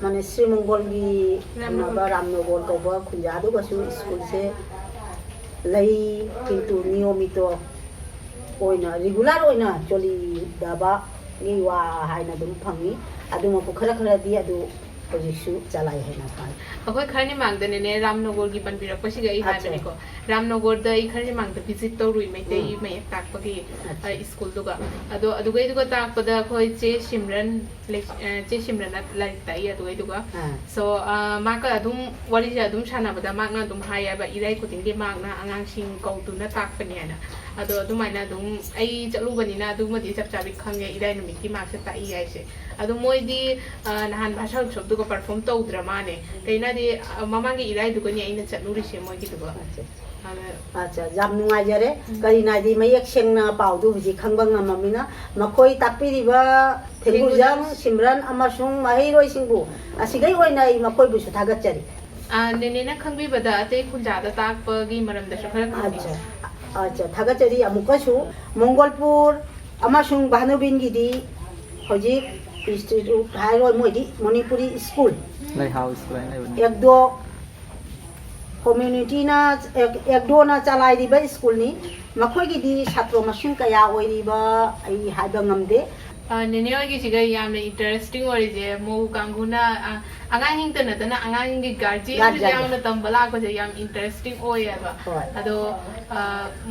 ꯃꯥꯅꯦ, ꯁ꯭ꯔꯤ ꯃꯪꯒꯣꯜꯒꯤ ꯔꯥꯝꯅꯣꯒꯔ꯫ ꯊꯪꯅꯕ ꯔꯥꯝꯅꯣꯒꯔ ꯀꯧꯕ ꯈꯨꯟꯖꯥꯗꯨꯒꯁꯨ ꯁ꯭ꯀꯨꯜꯁꯦ ꯂꯩ, ꯀꯤꯟꯇꯨ ꯅꯤꯌꯣꯃꯤꯇꯣ ꯑꯣꯏꯅ, regular ꯑꯣꯏꯅ ꯆꯣꯂꯤ ꯗꯕꯒꯤ ꯋꯥ ꯍꯥꯏꯅ ꯑꯗꯨꯝ ꯐꯪꯉꯤ꯫ ꯑꯗꯨꯃꯛꯄꯨ ꯈꯔ ꯈꯔꯗꯤ ꯑꯗꯨ ꯍꯧꯖꯤꯛꯁꯨ ꯆꯂꯥꯏ ꯍꯥꯏꯅ ꯍꯥꯏ꯫ ꯑꯩꯈꯣꯏ ꯈꯔꯅꯤ ꯃꯥꯡꯗꯅꯅꯦ ꯔꯥꯝꯅꯣꯒꯔꯒꯤ ꯄꯟꯕꯤꯔꯛꯄꯁꯤꯒ ꯑꯩ ꯑꯠꯆꯥ꯫ ꯍꯥꯏꯕꯅꯤꯀꯣ꯫ ꯔꯥꯝꯅꯣꯒꯔꯗ ꯑꯩ ꯈꯔꯅꯤ ꯃꯥꯡꯗ visit ꯇꯧꯔꯨꯏ, ꯃꯩꯇꯩ ꯎꯝ꯫ ꯃꯌꯦꯛ ꯇꯥꯛꯄꯒꯤ, ꯑꯠꯆꯥ꯫ ꯑ, ꯁ꯭ꯀꯨꯜꯗꯨꯒ꯫ ꯑꯗꯣ ꯑꯗꯨꯒꯩꯗꯨꯒ ꯇꯥꯛꯄꯗ ꯑꯩꯈꯣꯏ ꯆꯦ ꯁꯤꯝꯔꯟ ꯂꯩ-, ꯑ, ꯆꯦ ꯁꯤꯝꯔꯟꯅ ꯂꯥꯏꯔꯤꯛ ꯇꯥꯛꯏ ꯑꯗꯨꯒꯩꯗꯨꯒ꯫ ꯑꯥ꯫ So, ꯑ, ꯃꯥꯒ ꯑꯗꯨꯝ ꯋꯥꯔꯤꯁꯦ ꯑꯗꯨꯝ ꯁꯥꯟꯅꯕꯗ ꯃꯥꯅ ꯑꯗꯨꯝ ꯍꯥꯏꯌꯦꯕ, ꯏꯔꯥꯏ ꯈꯨꯗꯤꯡꯒꯤ ꯃꯥꯅ ꯑꯉꯥꯡꯁꯤꯡ ꯀꯧꯗꯨꯅ ꯇꯥꯛꯄꯅꯦ ꯍꯥꯏꯅ꯫ ꯑꯗꯣ ꯑꯗꯨꯃꯥꯏꯅ ꯑꯗꯨꯝ ꯑꯩ ꯆꯠꯂꯨꯕꯅꯤꯅ ꯑꯗꯨꯃꯗꯤ ꯆꯞ ꯆꯥꯕꯤ ꯈꯪꯉꯦ, ꯏꯔꯥꯏ ꯅꯨꯃꯤꯠꯀꯤ ꯃꯥꯁꯦ ꯇꯥꯛꯏ ꯍꯥꯏꯁꯦ꯫ ꯑꯗꯣ ꯃꯣꯏꯗꯤ, ꯑ, ꯅꯍꯥꯟ ꯚꯥꯁꯥ ꯎꯠꯁꯕꯇꯨꯒ perform ꯇꯧꯗ꯭ꯔ ꯃꯥꯅꯦ꯫ ꯀꯩꯅꯣꯗꯤ, ꯑ, ꯃꯃꯥꯡꯒꯤ ꯏꯔꯥꯏꯗꯨꯒꯅꯤ ꯑꯩꯅ ꯆꯠꯂꯨꯔꯤꯁꯦ ꯃꯣꯏꯒꯤꯗꯨꯒ꯫ ꯑꯠꯆꯥ, ꯑꯠꯆꯥ꯫ ꯑꯠꯆꯥ, ꯌꯥꯝ ꯅꯨꯡꯉꯥꯏꯖꯔꯦ꯫ ꯀꯔꯤꯅꯥꯗꯤ ꯃꯌꯦꯛ ꯁꯦꯡꯅ ꯄꯥꯎꯗꯨ ꯍꯧꯖꯤꯛ ꯈꯪꯕ ꯉꯝꯃꯝꯅꯤꯅ, ꯃꯈꯣꯏ ꯇꯥꯛꯄꯤꯔꯤꯕ ꯊꯦꯡꯒꯨꯖꯝ, ꯁꯤꯝꯔꯟ ꯑꯃꯁꯨꯡ ꯃꯍꯩꯔꯣꯏꯁꯤꯡꯕꯨ ꯑꯁꯤꯗꯩ ꯑꯣꯏꯅ ꯑꯩ ꯃꯈꯣꯏꯕꯨꯁꯨ ꯊꯥꯒꯠꯆꯔꯤ꯫ ꯑꯥ, ꯅꯦꯅꯦꯅ ꯈꯪꯕꯤꯕꯗ ꯑꯇꯩ ꯈꯨꯟꯖꯥꯗ ꯇꯥꯛꯄꯒꯤ ꯃꯔꯝꯗꯁꯨ ꯈꯔ ꯈꯪꯕꯤꯌꯨ꯫ ꯑꯠꯆꯥ, ꯑꯠꯆꯥ, ꯊꯥꯒꯠꯆꯔꯤ ꯑꯃꯨꯛꯀꯁꯨ꯫ ꯃꯣꯡꯒꯣꯜꯄꯨꯔ ꯑꯃꯁꯨꯡ ꯚꯥꯅꯨꯕꯤꯟꯒꯤꯗꯤ ꯍꯧꯖꯤꯛ ꯏꯟꯁꯇꯤꯇ꯭ꯌꯨꯠ ꯍꯥꯏꯔꯣꯏ, ꯃꯣꯏꯗꯤ ꯃꯅꯤꯄꯨꯔꯤ ꯁ꯭ꯀꯨꯜ, ꯂꯩꯍꯥꯎ ꯁ꯭ꯀꯨꯜ ꯍꯥꯏꯅ ꯂꯩꯕꯅꯤ꯫ ꯑꯦꯛꯗꯣ ꯀꯝꯃ꯭ꯌꯨꯅꯤꯇꯤꯅ, ꯑꯦꯛ-, ꯑꯦꯛꯗꯣꯅ ꯆꯂꯥꯏꯔꯤꯕ ꯁ꯭ꯀꯨꯜꯅꯤ꯫ ꯃꯈꯣꯏꯒꯤꯗꯤ ꯁꯥꯇ꯭ꯔ ꯃꯁꯤꯡ ꯀꯌꯥ ꯑꯣꯏꯔꯤꯕ ꯑꯩ ꯍꯥꯏꯕ ꯉꯝꯗꯦ꯫ ꯑ, ꯅꯦꯅꯦ ꯍꯣꯏꯒꯤꯁꯤꯒ ꯌꯥꯝꯅ ꯏꯟꯇꯔꯦꯁꯇꯤꯡ ꯑꯣꯏꯔꯤꯁꯦ, ꯃꯧ ꯀꯥꯡꯕꯨꯅ, ꯑ, ꯑꯉꯥꯡꯁꯤꯡꯇ ꯅꯠꯇꯅ ꯑꯉꯥꯡꯁꯤꯡꯒꯤ ꯒꯥꯔꯖꯤꯌꯟꯁꯨ ꯒꯥꯔꯖꯤꯌꯟ꯫ ꯌꯥꯎꯅ ꯇꯝꯕ ꯂꯥꯛꯄꯁꯦ ꯌꯥꯝ ꯏꯟꯇꯔꯦꯁꯇꯤꯡ ꯑꯣꯏꯌꯦꯕ꯫ ꯍꯣꯏ꯫ ꯑꯗꯣ, ꯑ,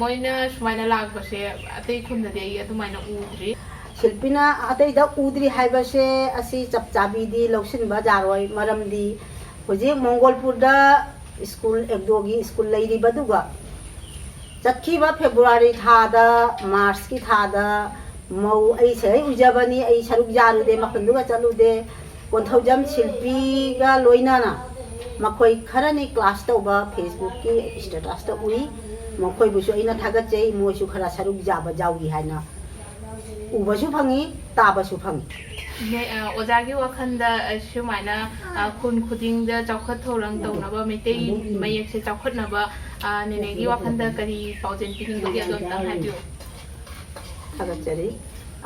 ꯃꯣꯏꯅ ꯁꯨꯃꯥꯏꯅ ꯂꯥꯛꯄꯁꯦ ꯑꯇꯩ ꯈꯨꯟꯗꯗꯤ ꯑꯩ ꯑꯗꯨꯃꯥꯏꯅ ꯎꯗ꯭ꯔꯤ꯫ ꯁꯤꯜꯄꯤꯅ ꯑꯇꯩꯗ ꯎꯗ꯭ꯔꯤ ꯍꯥꯏꯕꯁꯦ ꯑꯁꯤ ꯆꯞ ꯆꯥꯕꯤꯗꯤ ꯂꯧꯁꯤꯟꯕ ꯌꯥꯔꯣꯏ, ꯃꯔꯝꯗꯤ ꯍꯧꯖꯤꯛ ꯃꯣꯡꯒꯣꯜꯄꯨꯔꯗ ꯁ꯭ꯀꯨꯜ, ꯑꯦꯛꯗꯣꯒꯤ ꯁ꯭ꯀꯨꯜ ꯂꯩꯔꯤꯕꯗꯨꯒ ꯆꯠꯈꯤꯕ ꯐꯦꯕ꯭ꯔꯨꯋꯥꯔꯤ ꯊꯥꯗ, ꯃꯥꯔꯆꯀꯤ ꯊꯥꯗ ꯃꯧ ꯑꯩ ꯁꯤꯗꯩ ꯎꯖꯕꯅꯤ, ꯑꯩ ꯁꯔꯨꯛ ꯌꯥꯔꯨꯗꯦ, ꯃꯐꯝꯗꯨꯒ ꯆꯠꯂꯨꯗꯦ꯫ ꯀꯣꯟꯊꯧꯖꯝ ꯁꯤꯜꯄꯤꯒ ꯂꯣꯏꯅꯅ ꯃꯈꯣꯏ ꯈꯔꯅꯤ ꯀ꯭ꯂꯥꯁ ꯇꯧꯕ ꯐꯦꯁꯕꯨꯛꯀꯤ ꯁ꯭ꯇꯦꯇꯁꯇ ꯎꯏ꯫ ꯃꯈꯣꯏꯕꯨꯁꯨ ꯑꯩꯅ ꯊꯥꯒꯠꯆꯩ, ꯃꯣꯏꯁꯨ ꯈꯔ ꯁꯔꯨꯛ ꯌꯥꯕ ꯌꯥꯎꯏ ꯍꯥꯏꯅ ꯎꯕꯁꯨ ꯐꯪꯉꯤ, ꯇꯥꯕꯁꯨ ꯐꯪꯉꯤ꯫ ꯅꯦ-, ꯑ, ꯑꯣꯖꯥꯒꯤ ꯋꯥꯈꯜꯗ, ꯑ, ꯁꯨꯃꯥꯏꯅ, ꯑ, ꯈꯨꯟ ꯈꯨꯗꯤꯡꯗ ꯆꯥꯎꯈꯠ ꯊꯧꯔꯥꯡ ꯇꯧꯅꯕ, ꯃꯩꯇꯩ ꯃꯌꯦꯛꯁꯦ ꯆꯥꯎꯈꯠꯅꯕ, ꯑ, ꯅꯦꯅꯦꯒꯤ ꯋꯥꯈꯜꯗ ꯀꯔꯤ ꯄꯥꯎꯖꯦꯜ ꯄꯤꯅꯤꯡꯕꯒꯦ? ꯑꯗꯣ ꯑꯝꯇꯪ ꯍꯥꯏꯕꯤꯌꯨ꯫ ꯊꯥꯒꯠꯆꯔꯤ꯫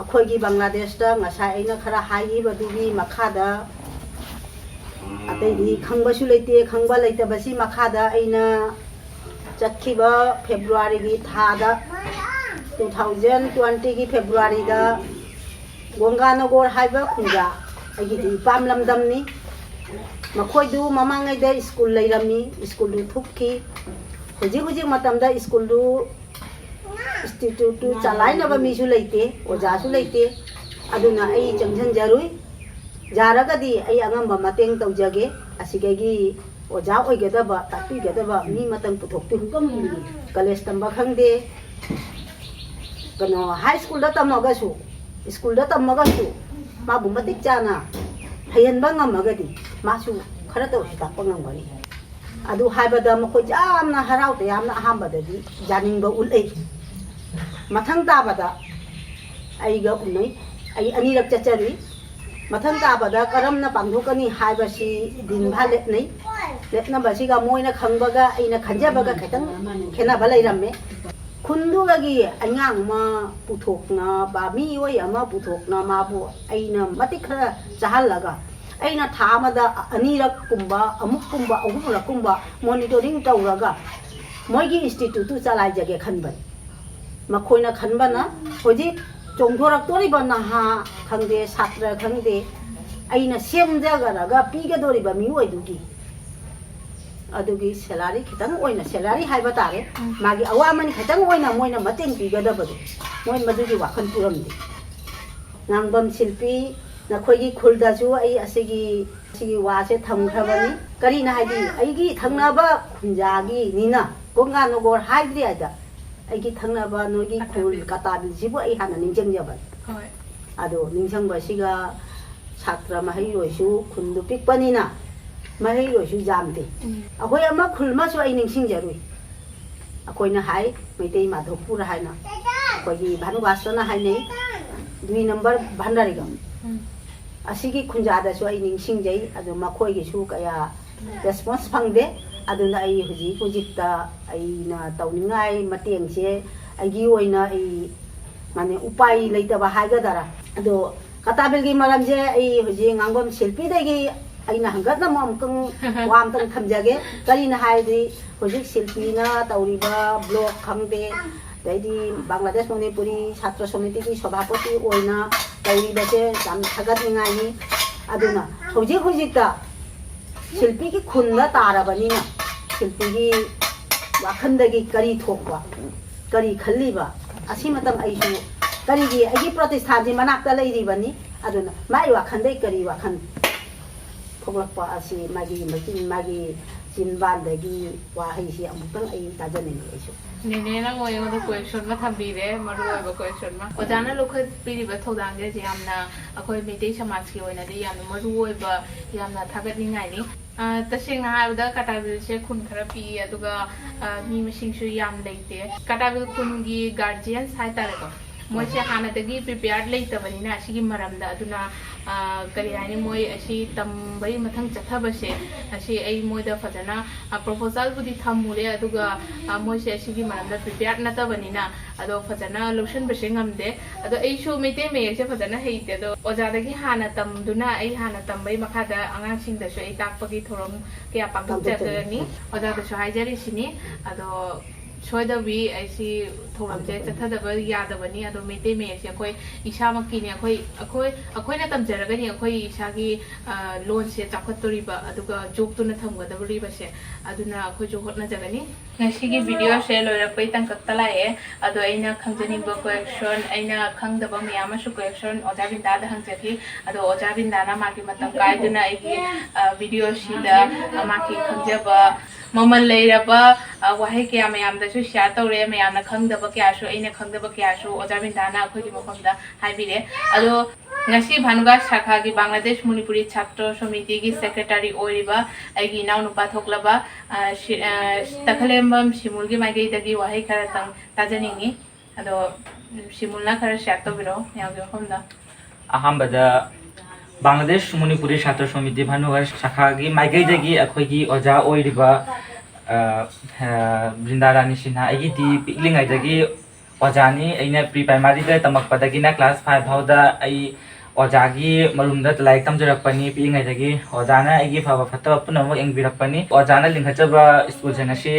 ꯑꯩꯈꯣꯏꯒꯤ ꯕꯪꯒ꯭ꯂꯥꯗꯦꯁꯇ ꯉꯁꯥꯏ ꯑꯩꯅ ꯈꯔ ꯍꯥꯏꯈꯤꯕꯗꯨꯒꯤ ꯃꯈꯥꯗ ꯑꯇꯩꯗꯤ ꯈꯪꯕꯁꯨ ꯂꯩꯇꯦ꯫ ꯈꯪꯕ ꯂꯩꯇꯕꯁꯤ ꯃꯈꯥꯗ ꯑꯩꯅ ꯆꯠꯈꯤꯕ ꯐꯦꯕ꯭ꯔꯨꯋꯥꯔꯤꯒꯤ ꯊꯥꯗ, ꯇꯨ ꯊꯥꯎꯖꯟ ꯇ꯭ꯋꯦꯟꯇꯤꯒꯤ ꯐꯦꯕ꯭ꯔꯨꯋꯥꯔꯤꯗ ꯒꯣꯡꯒꯥꯅꯒꯣꯔ ꯍꯥꯏꯕ ꯈꯨꯟꯖꯥ, ꯑꯩꯒꯤꯗꯤ ꯏꯄꯥꯝ ꯂꯝꯗꯝꯅꯤ꯫ ꯃꯈꯣꯏꯗꯨ ꯃꯃꯥꯡꯉꯩꯗ ꯁ꯭ꯀꯨꯜ ꯂꯩꯔꯝꯃꯤ, ꯁ꯭ꯀꯨꯜꯗꯨ ꯊꯨꯞꯈꯤ꯫ ꯍꯧꯖꯤꯛ ꯍꯧꯖꯤꯛ ꯃꯇꯝꯗ ꯁ꯭ꯀꯨꯜꯗꯨ ꯏꯟꯁꯇꯤꯇ꯭ꯌꯨꯠꯇꯨ ꯆꯂꯥꯏꯅꯕ ꯃꯤꯁꯨ ꯂꯩꯇꯦ, ꯑꯣꯖꯥꯁꯨ ꯂꯩꯇꯦ꯫ ꯑꯗꯨꯅ ꯑꯩ ꯆꯪꯁꯤꯟꯖꯔꯨꯏ꯫ ꯌꯥꯔꯒꯗꯤ ꯑꯩ ꯑꯉꯝꯕ ꯃꯇꯦꯡ ꯇꯧꯖꯒꯦ꯫ ꯑꯁꯤꯗꯒꯤ ꯑꯣꯖꯥ ꯑꯣꯏꯒꯗꯕ, ꯇꯥꯛꯄꯤꯒꯗꯕ ꯃꯤ ꯑꯃꯇꯪ ꯄꯨꯊꯣꯛꯄꯤꯌꯨ꯫ ꯀꯣꯂꯦꯖ ꯇꯝꯕ ꯈꯪꯗꯦ, ꯀꯩꯅꯣ, ꯍꯥꯏ ꯁ꯭ꯀꯨꯜꯗ ꯇꯝꯃꯒꯁꯨ, ꯁ꯭ꯀꯨꯜꯗ ꯇꯝꯃꯒꯁꯨ ꯃꯥꯕꯨ ꯃꯇꯤꯛ ꯆꯥꯅ ꯍꯩꯍꯟꯕ ꯉꯝꯃꯒꯗꯤ ꯃꯥꯁꯨ ꯈꯔꯇ ꯑꯣꯏꯔꯁꯨ ꯇꯥꯛꯄ ꯉꯝꯒꯅꯤ꯫ ꯑꯗꯨ ꯍꯥꯏꯕꯗ ꯃꯈꯣꯏ ꯌꯥꯝꯅ ꯍꯔꯥꯎ ꯇꯌꯥꯝꯅ ꯑꯍꯥꯟꯕꯗꯗꯤ ꯌꯥꯅꯤꯡꯕ ꯎꯠꯂꯛꯏ꯫ ꯃꯊꯪ ꯇꯥꯕꯗ ꯑꯩꯒ ꯎꯅꯩ꯫ ꯑꯩ ꯑꯅꯤꯔꯛ ꯆꯠꯆꯔꯨꯏ꯫ ꯃꯊꯪ ꯇꯥꯕꯗ ꯀꯔꯝꯅ ꯄꯥꯡꯊꯣꯛꯀꯅꯤ ꯍꯥꯏꯕꯁꯤ ꯗꯤꯟ ꯚꯥ ꯂꯦꯞꯅꯩ꯫ ꯂꯦꯞꯅꯕꯁꯤꯒ ꯃꯣꯏꯅ ꯈꯪꯕꯒ ꯑꯩꯅ ꯈꯟꯖꯕꯒ ꯈꯤꯇꯪ ꯈꯦꯠꯅꯕ ꯂꯩꯔꯝꯃꯦ꯫ ꯈꯨꯟꯗꯨꯒꯤ ꯑꯉꯥꯡ ꯑꯃ ꯄꯨꯊꯣꯛꯅꯕ, ꯃꯤꯑꯣꯏ ꯑꯃ ꯄꯨꯊꯣꯛꯅ ꯃꯥꯕꯨ ꯑꯩꯅ ꯃꯇꯤꯛ ꯈꯔ ꯆꯥꯍꯜꯂꯒ, ꯑꯩꯅ ꯊꯥ ꯑꯃꯗ ꯑꯅꯤꯔꯛꯀꯨꯝꯕ, ꯑꯃꯨꯛꯀꯨꯝꯕ, ꯑꯍꯨꯝꯂꯛꯀꯨꯝꯕ monitoring ꯇꯧꯔꯒ ꯃꯣꯏꯒꯤ institute ꯇꯨ ꯆꯂꯥꯏꯖꯒꯦ ꯈꯟꯕꯅꯤ꯫ ꯃꯈꯣꯏꯅ ꯈꯟꯕꯅ ꯍꯧꯖꯤꯛ ꯆꯣꯡꯊꯣꯔꯛꯇꯣꯔꯤꯕ ꯅꯍꯥ ꯈꯪꯗꯦ, ꯁꯥꯇ꯭ꯔ ꯈꯪꯗꯦ, ꯑꯩꯅ ꯁꯦꯝꯖꯒꯔꯒ ꯄꯤꯒꯗꯧꯔꯤꯕ ꯃꯤꯑꯣꯏꯗꯨꯒꯤ ꯑꯗꯨꯒꯤ salary ꯈꯤꯇꯪ ꯑꯣꯏꯅ, salary ꯍꯥꯏꯕ ꯇꯥꯔꯦ, ꯎꯝ꯫ ꯃꯥꯒꯤ ꯑꯋꯥꯃꯟ ꯈꯤꯇꯪ ꯑꯣꯏꯅ ꯃꯣꯏꯅ ꯃꯇꯦꯡ ꯄꯤꯒꯗꯕꯗꯣ, ꯃꯣꯏ ꯃꯗꯨꯒꯤ ꯋꯥꯈꯜ ꯄꯨꯔꯝꯗꯦ꯫ ꯉꯥꯡꯕꯝ ꯁꯤꯜꯄꯤ, ꯅꯈꯣꯏꯒꯤ ꯈꯨꯜꯗꯁꯨ ꯑꯩ ꯑꯁꯤꯒꯤ, ꯑꯁꯤꯒꯤ ꯋꯥꯁꯦ ꯊꯝꯈ꯭ꯔꯕꯅꯤ꯫ ꯀꯔꯤꯅ ꯍꯥꯏꯗꯤ, ꯑꯩꯒꯤ ꯊꯪꯅꯕ ꯈꯨꯟꯖꯥꯒꯤꯅꯤꯅ, ꯒꯣꯡꯒꯥ ꯅꯣꯒꯣꯔ ꯍꯥꯏꯗ꯭ꯔꯤ ꯍꯥꯏꯗ, ꯑꯩꯒꯤ ꯊꯪꯅꯕ ꯅꯣꯏꯒꯤ ꯈꯨꯜ ꯀꯇꯥꯕꯤꯜꯁꯤꯕꯨ ꯑꯩ ꯍꯥꯟꯅ ꯅꯤꯡꯁꯤꯡꯖꯕꯅꯤ꯫ ꯍꯣꯏ꯫ ꯑꯗꯣ ꯅꯤꯡꯁꯤꯡꯕꯁꯤꯒ ꯁꯥꯇ꯭ꯔ ꯃꯍꯩꯔꯣꯏꯁꯨ ꯈꯨꯟꯗꯨ ꯄꯤꯛꯄꯅꯤꯅ ꯃꯍꯩꯔꯣꯏꯁꯨ ꯌꯥꯝꯗꯦ꯫ ꯎꯝ꯫ ꯑꯩꯈꯣꯏ ꯑꯃ ꯈꯨꯜ ꯑꯃꯁꯨ ꯑꯩ ꯅꯤꯡꯁꯤꯡꯖꯔꯨꯏ꯫ ꯑꯩꯈꯣꯏꯅ ꯍꯥꯏ ꯃꯩꯇꯩ ꯃꯥꯙꯣꯄꯨꯔ ꯍꯥꯏꯅ ꯑꯩꯈꯣꯏꯒꯤ ꯚꯥꯅꯨꯕꯥꯁꯇꯅ ꯍꯥꯏꯅꯩ, ꯗꯨꯏ ꯅꯝꯕꯔ ꯚꯥꯟꯗꯥꯔꯤꯒꯝ꯫ ꯎꯝ꯫ ꯑꯁꯤꯒꯤ ꯈꯨꯟꯖꯥꯗꯁꯨ ꯑꯩ ꯅꯤꯡꯁꯤꯡꯖꯩ꯫ ꯑꯗꯣ ꯃꯈꯣꯏꯒꯤꯁꯨ ꯀꯌꯥ response ꯐꯪꯗꯦ꯫ ꯑꯗꯨꯅ ꯑꯩ ꯍꯧꯖꯤꯛ ꯍꯧꯖꯤꯛꯇ ꯑꯩꯅ ꯇꯧꯅꯤꯡꯉꯥꯏ ꯃꯇꯦꯡꯁꯦ ꯑꯩꯒꯤ ꯑꯣꯏꯅ ꯑꯩ, ꯃꯥꯅꯦ, ꯎꯄꯥꯏ ꯂꯩꯇꯕ ꯍꯥꯏꯒꯗꯔꯥ꯫ ꯑꯗꯣ ꯀꯇꯥꯕꯤꯜꯒꯤ ꯃꯔꯝꯁꯦ ꯑꯩ ꯍꯧꯖꯤꯛ ꯉꯥꯡꯕꯝ ꯁꯤꯜꯄꯤꯗꯒꯤ ꯑꯩꯅ ꯍꯪꯒꯠꯅ ꯑꯃꯨꯛꯇꯪ ꯋꯥ ꯑꯃꯇꯪ ꯊꯝꯖꯒꯦ꯫ ꯀꯔꯤꯅ ꯍꯥꯏꯔꯗꯤ ꯍꯧꯖꯤꯛ ꯁꯤꯜꯄꯤꯅ ꯇꯧꯔꯤꯕ blog ꯈꯪꯗꯦ, ꯑꯗꯩꯗꯤ ꯕꯪꯒ꯭ꯂꯥꯗꯦꯁ ꯃꯅꯤꯄꯨꯔꯤ ꯁꯥꯇ꯭ꯔ ꯁꯣꯃꯤꯇꯤꯒꯤ ꯁꯚꯥꯄꯇꯤ ꯑꯣꯏꯅ ꯇꯧꯔꯤꯕꯁꯦ ꯌꯥꯝ ꯊꯥꯒꯠꯅꯤꯡꯉꯥꯏꯅꯤ꯫ ꯑꯗꯨꯅ ꯍꯧꯖꯤꯛ ꯍꯧꯖꯤꯛꯇ ꯁꯤꯜꯄꯤꯒꯤ ꯈꯨꯟꯗ ꯇꯥꯔꯕꯅꯤꯅ ꯁꯤꯜꯄꯤꯒꯤ ꯋꯥꯈꯜꯗꯒꯤ ꯀꯔꯤ ꯊꯣꯛꯄ, ꯀꯔꯤ ꯈꯜꯂꯤꯕ, ꯑꯁꯤꯃꯇꯪ ꯑꯩꯁꯨ ꯀꯔꯤꯒꯤ ꯑꯩꯒꯤ ꯄ꯭ꯔꯇꯤꯁꯊꯥꯟꯁꯤ ꯃꯅꯥꯛꯇ ꯂꯩꯔꯤꯕꯅꯤ꯫ ꯑꯗꯨꯅ ꯃꯥꯒꯤ ꯋꯥꯈꯜꯗꯒꯤ ꯀꯔꯤ ꯋꯥꯈꯜ ꯊꯣꯛꯂꯛꯄ ꯑꯁꯤ ꯃꯥꯒꯤ ꯃꯆꯤꯟ, ꯃꯥꯒꯤ ꯆꯤꯟꯕꯥꯟꯗꯒꯤ ꯋꯥꯍꯩꯁꯤ ꯑꯃꯨꯛꯇꯪ ꯑꯩ ꯇꯥꯖꯅꯤꯡꯉꯤ ꯑꯩꯁꯨ꯫ ꯅꯦꯅꯦ, ꯅꯪ ꯑꯩꯉꯣꯟꯗ ꯀꯣꯏꯁꯟ ꯑꯃ ꯊꯝꯕꯤꯔꯦ, ꯃꯔꯨ ꯑꯣꯏꯕ ꯀꯣꯏꯁꯟ ꯑꯃ꯫ ꯑꯣꯖꯥꯅ ꯂꯧꯈꯠꯄꯤꯔꯤꯕ ꯊꯧꯗꯥꯡꯁꯦ ꯌꯥꯝꯅ, ꯑꯩꯈꯣꯏ ꯃꯩꯇꯩ ꯁꯃꯥꯖꯀꯤ ꯑꯣꯏꯅꯗꯤ ꯌꯥꯝꯅ ꯃꯔꯨ ꯑꯣꯏꯕ, ꯌꯥꯝꯅ ꯊꯥꯒꯠꯅꯤꯡꯉꯥꯏꯅꯤ꯫ ꯑ, ꯇꯁꯦꯡꯅ ꯍꯥꯏꯔꯕꯗ ꯀꯥꯇꯥꯕꯤꯜꯁꯦ ꯈꯨꯟ ꯈꯔ ꯄꯤꯛꯏ, ꯑꯗꯨꯒ, ꯑ, ꯃꯤ ꯃꯁꯤꯡꯁꯨ ꯌꯥꯝ ꯂꯩꯇꯦ꯫ ꯀꯥꯇꯥꯕꯤꯜ ꯈꯨꯟꯒꯤ guardians ꯍꯥꯏꯇꯥꯔꯦꯀꯣ, ꯃꯣꯏꯁꯦ ꯍꯥꯟꯅꯗꯒꯤ prepared ꯂꯩꯇꯕꯅꯤꯅ ꯑꯁꯤꯒꯤ ꯃꯔꯝꯗ, ꯑꯗꯨꯅ, ꯑ, ꯀꯔꯤ ꯍꯥꯏꯅꯤ, ꯃꯣꯏ ꯑꯁꯤ ꯇꯝꯕꯩ ꯃꯊꯪ ꯆꯠꯊꯕꯁꯦ, ꯑꯁꯤ ꯑꯩ ꯃꯣꯏꯗ ꯐꯖꯅ, ꯑ, proposal ꯕꯨꯗꯤ ꯊꯝꯃꯨꯔꯦ, ꯑꯗꯨꯒ, ꯑ, ꯃꯣꯏꯁꯦ ꯑꯁꯤꯒꯤ ꯃꯔꯝꯗ prepared ꯅꯠꯇꯕꯅꯤꯅ, ꯑꯗꯣ ꯐꯖꯅ ꯂꯧꯁꯤꯟꯕꯁꯦ ꯉꯝꯗꯦ꯫ ꯑꯗꯣ ꯑꯩꯁꯨ ꯃꯩꯇꯩ ꯃꯌꯦꯛꯁꯦ ꯐꯖꯅ ꯍꯩꯇꯦ, ꯑꯗꯣ ꯑꯣꯖꯥꯗꯒꯤ ꯍꯥꯟꯅ ꯇꯝꯗꯨꯅ, ꯑꯩ ꯍꯥꯟꯅ ꯇꯝꯕꯩ ꯃꯈꯥꯗ ꯑꯉꯥꯡꯁꯤꯡꯗꯁꯨ ꯑꯩ ꯇꯥꯛꯄꯒꯤ ꯊꯧꯔꯝ ꯀꯌꯥ ꯄꯥꯡꯊꯣꯛꯆꯒꯅꯤ꯫ ꯑꯣꯖꯥꯗꯁꯨ ꯍꯥꯏꯖꯔꯤꯁꯤꯅꯤ꯫ ꯑꯗꯣ ꯁꯣꯏꯗꯕꯤ ꯑꯩꯁꯤ ꯊꯧꯔꯝꯁꯦ ꯆꯠꯊꯗꯕ ꯌꯥꯗꯕꯅꯤ꯫ ꯑꯗꯣ ꯃꯩꯇꯩ ꯃꯌꯦꯛꯁꯦ ꯑꯩꯈꯣꯏ ꯏꯁꯥꯃꯛꯀꯤꯅꯤ, ꯑꯩꯈꯣꯏ, ꯑꯩꯈꯣꯏ, ꯑꯩꯈꯣꯏꯅ ꯇꯝꯖꯔꯒꯅꯤ ꯑꯩꯈꯣꯏ ꯏꯁꯥꯒꯤ, ꯑ, ꯂꯣꯟꯁꯦ ꯆꯥꯎꯈꯠꯇꯣꯔꯤꯕ, ꯑꯗꯨꯒ ꯌꯣꯛꯇꯨꯅ ꯊꯝꯒꯗꯧꯔꯤꯕꯁꯦ꯫ ꯑꯗꯨꯅ ꯑꯩꯈꯣꯏꯁꯨ ꯍꯣꯠꯅꯖꯒꯅꯤ꯫ ꯉꯁꯤꯒꯤ ꯚꯤꯗꯤꯑꯣꯁꯦ ꯂꯣꯏꯔꯛꯄꯩ ꯇꯥꯡꯀꯛꯇ ꯂꯥꯛꯑꯦ꯫ ꯑꯗꯣ ꯑꯩꯅ ꯈꯪꯖꯅꯤꯡꯕ ꯀꯣꯏꯁꯟ, ꯑꯩꯅ ꯈꯪꯗꯕ ꯃꯌꯥꯝ ꯑꯃꯁꯨ ꯀꯣꯏꯁꯟ ꯑꯣꯖꯥ ꯕꯤꯟꯗꯥꯗ ꯍꯪꯖꯈꯤ꯫ ꯑꯗꯣ ꯑꯣꯖꯥ ꯕꯤꯟꯗꯥꯅ ꯃꯥꯒꯤ ꯃꯇꯝ ꯀꯥꯏꯗꯨꯅ ꯑꯩꯒꯤ, ꯑ, ꯚꯤꯗꯤꯑꯣꯁꯤꯗ, ꯑ, ꯃꯥꯒꯤ ꯈꯪꯖꯕ ꯃꯃꯜ ꯂꯩꯔꯕ, ꯑ, ꯋꯥꯍꯩ ꯀꯌꯥ ꯃꯌꯥꯝꯗꯁꯨ share ꯇꯧꯔꯦ꯫ ꯃꯌꯥꯝꯅ ꯈꯪꯗꯕ ꯀꯌꯥꯁꯨ, ꯑꯩꯅ ꯈꯪꯗꯕ ꯀꯌꯥꯁꯨ ꯑꯣꯖꯥ ꯕꯤꯟꯗꯥꯅ ꯑꯩꯈꯣꯏꯒꯤ ꯃꯐꯝꯗ ꯍꯥꯏꯕꯤꯔꯦ꯫ ꯑꯗꯣ ꯉꯁꯤ ꯚꯥꯅꯨꯒꯥꯁ ꯁꯥꯈꯥꯒꯤ ꯕꯪꯒ꯭ꯂꯥꯗꯦꯁ ꯃꯅꯤꯄꯨꯔꯤ ꯁꯥꯇ꯭ꯔ ꯁꯃꯤꯇꯤꯒꯤ secretary ꯑꯣꯏꯔꯤꯕ ꯑꯩꯒꯤ ꯏꯅꯥꯎꯅꯨꯄꯥ ꯊꯣꯛꯂꯕ, ꯑ, ꯁꯤ-, ꯑ, ꯇꯈꯂꯦꯝꯕꯝ ꯁꯤꯃꯨꯜꯒꯤ ꯃꯥꯏꯀꯩꯗꯒꯤ ꯋꯥꯍꯩ ꯈꯔꯇꯪ ꯇꯥꯖꯅꯤꯡꯉꯤ꯫ ꯑꯗꯣ, ꯎꯝ, ꯁꯤꯃꯨꯜꯅ ꯈꯔ share ꯇꯧꯕꯤꯔꯛꯑꯣ ꯃꯌꯥꯝꯒꯤ ꯃꯐꯝꯗ꯫ ꯑꯍꯥꯟꯕꯗ ꯕꯪꯒ꯭ꯂꯥꯗꯦꯁ ꯃꯅꯤꯄꯨꯔꯤ ꯁꯥꯇ꯭ꯔ ꯁꯃꯤꯇꯤ ꯚꯥꯅꯨꯒꯥꯁ ꯁꯥꯈꯥꯒꯤ ꯃꯥꯏꯀꯩꯗꯒꯤ ꯑꯩꯈꯣꯏꯒꯤ ꯑꯣꯖꯥ ꯑꯣꯏꯔꯤꯕ, ꯑ, ꯑ, ꯕ꯭ꯔꯤꯟꯗꯥ ꯔꯥꯅꯤ ꯁꯤꯟꯍꯥ, ꯑꯩꯒꯤꯗꯤ ꯄꯤꯛꯂꯤꯉꯩꯗꯒꯤ ꯑꯣꯖꯥꯅꯤ꯫ ꯑꯩꯅ pre primaryꯗ ꯇꯝꯃꯛꯄꯗꯒꯤꯅ class five ꯐꯥꯎꯗ ꯑꯩ ꯑꯣꯖꯥꯒꯤ ꯃꯔꯨꯝꯗ ꯂꯥꯏꯔꯤꯛ ꯇꯝꯖꯔꯛꯄꯅꯤ꯫ ꯄꯤꯛꯂꯤꯉꯩꯗꯒꯤ ꯑꯣꯖꯥꯅ ꯑꯩꯒꯤ ꯐꯕ ꯐꯠꯇꯕ ꯄꯨꯝꯅꯃꯛ ꯌꯦꯡꯕꯤꯔꯛꯄꯅꯤ꯫ ꯑꯣꯖꯥꯅ ꯂꯤꯡꯈꯠꯆꯕ ꯁ꯭ꯀꯨꯜꯁꯦ ꯉꯁꯤ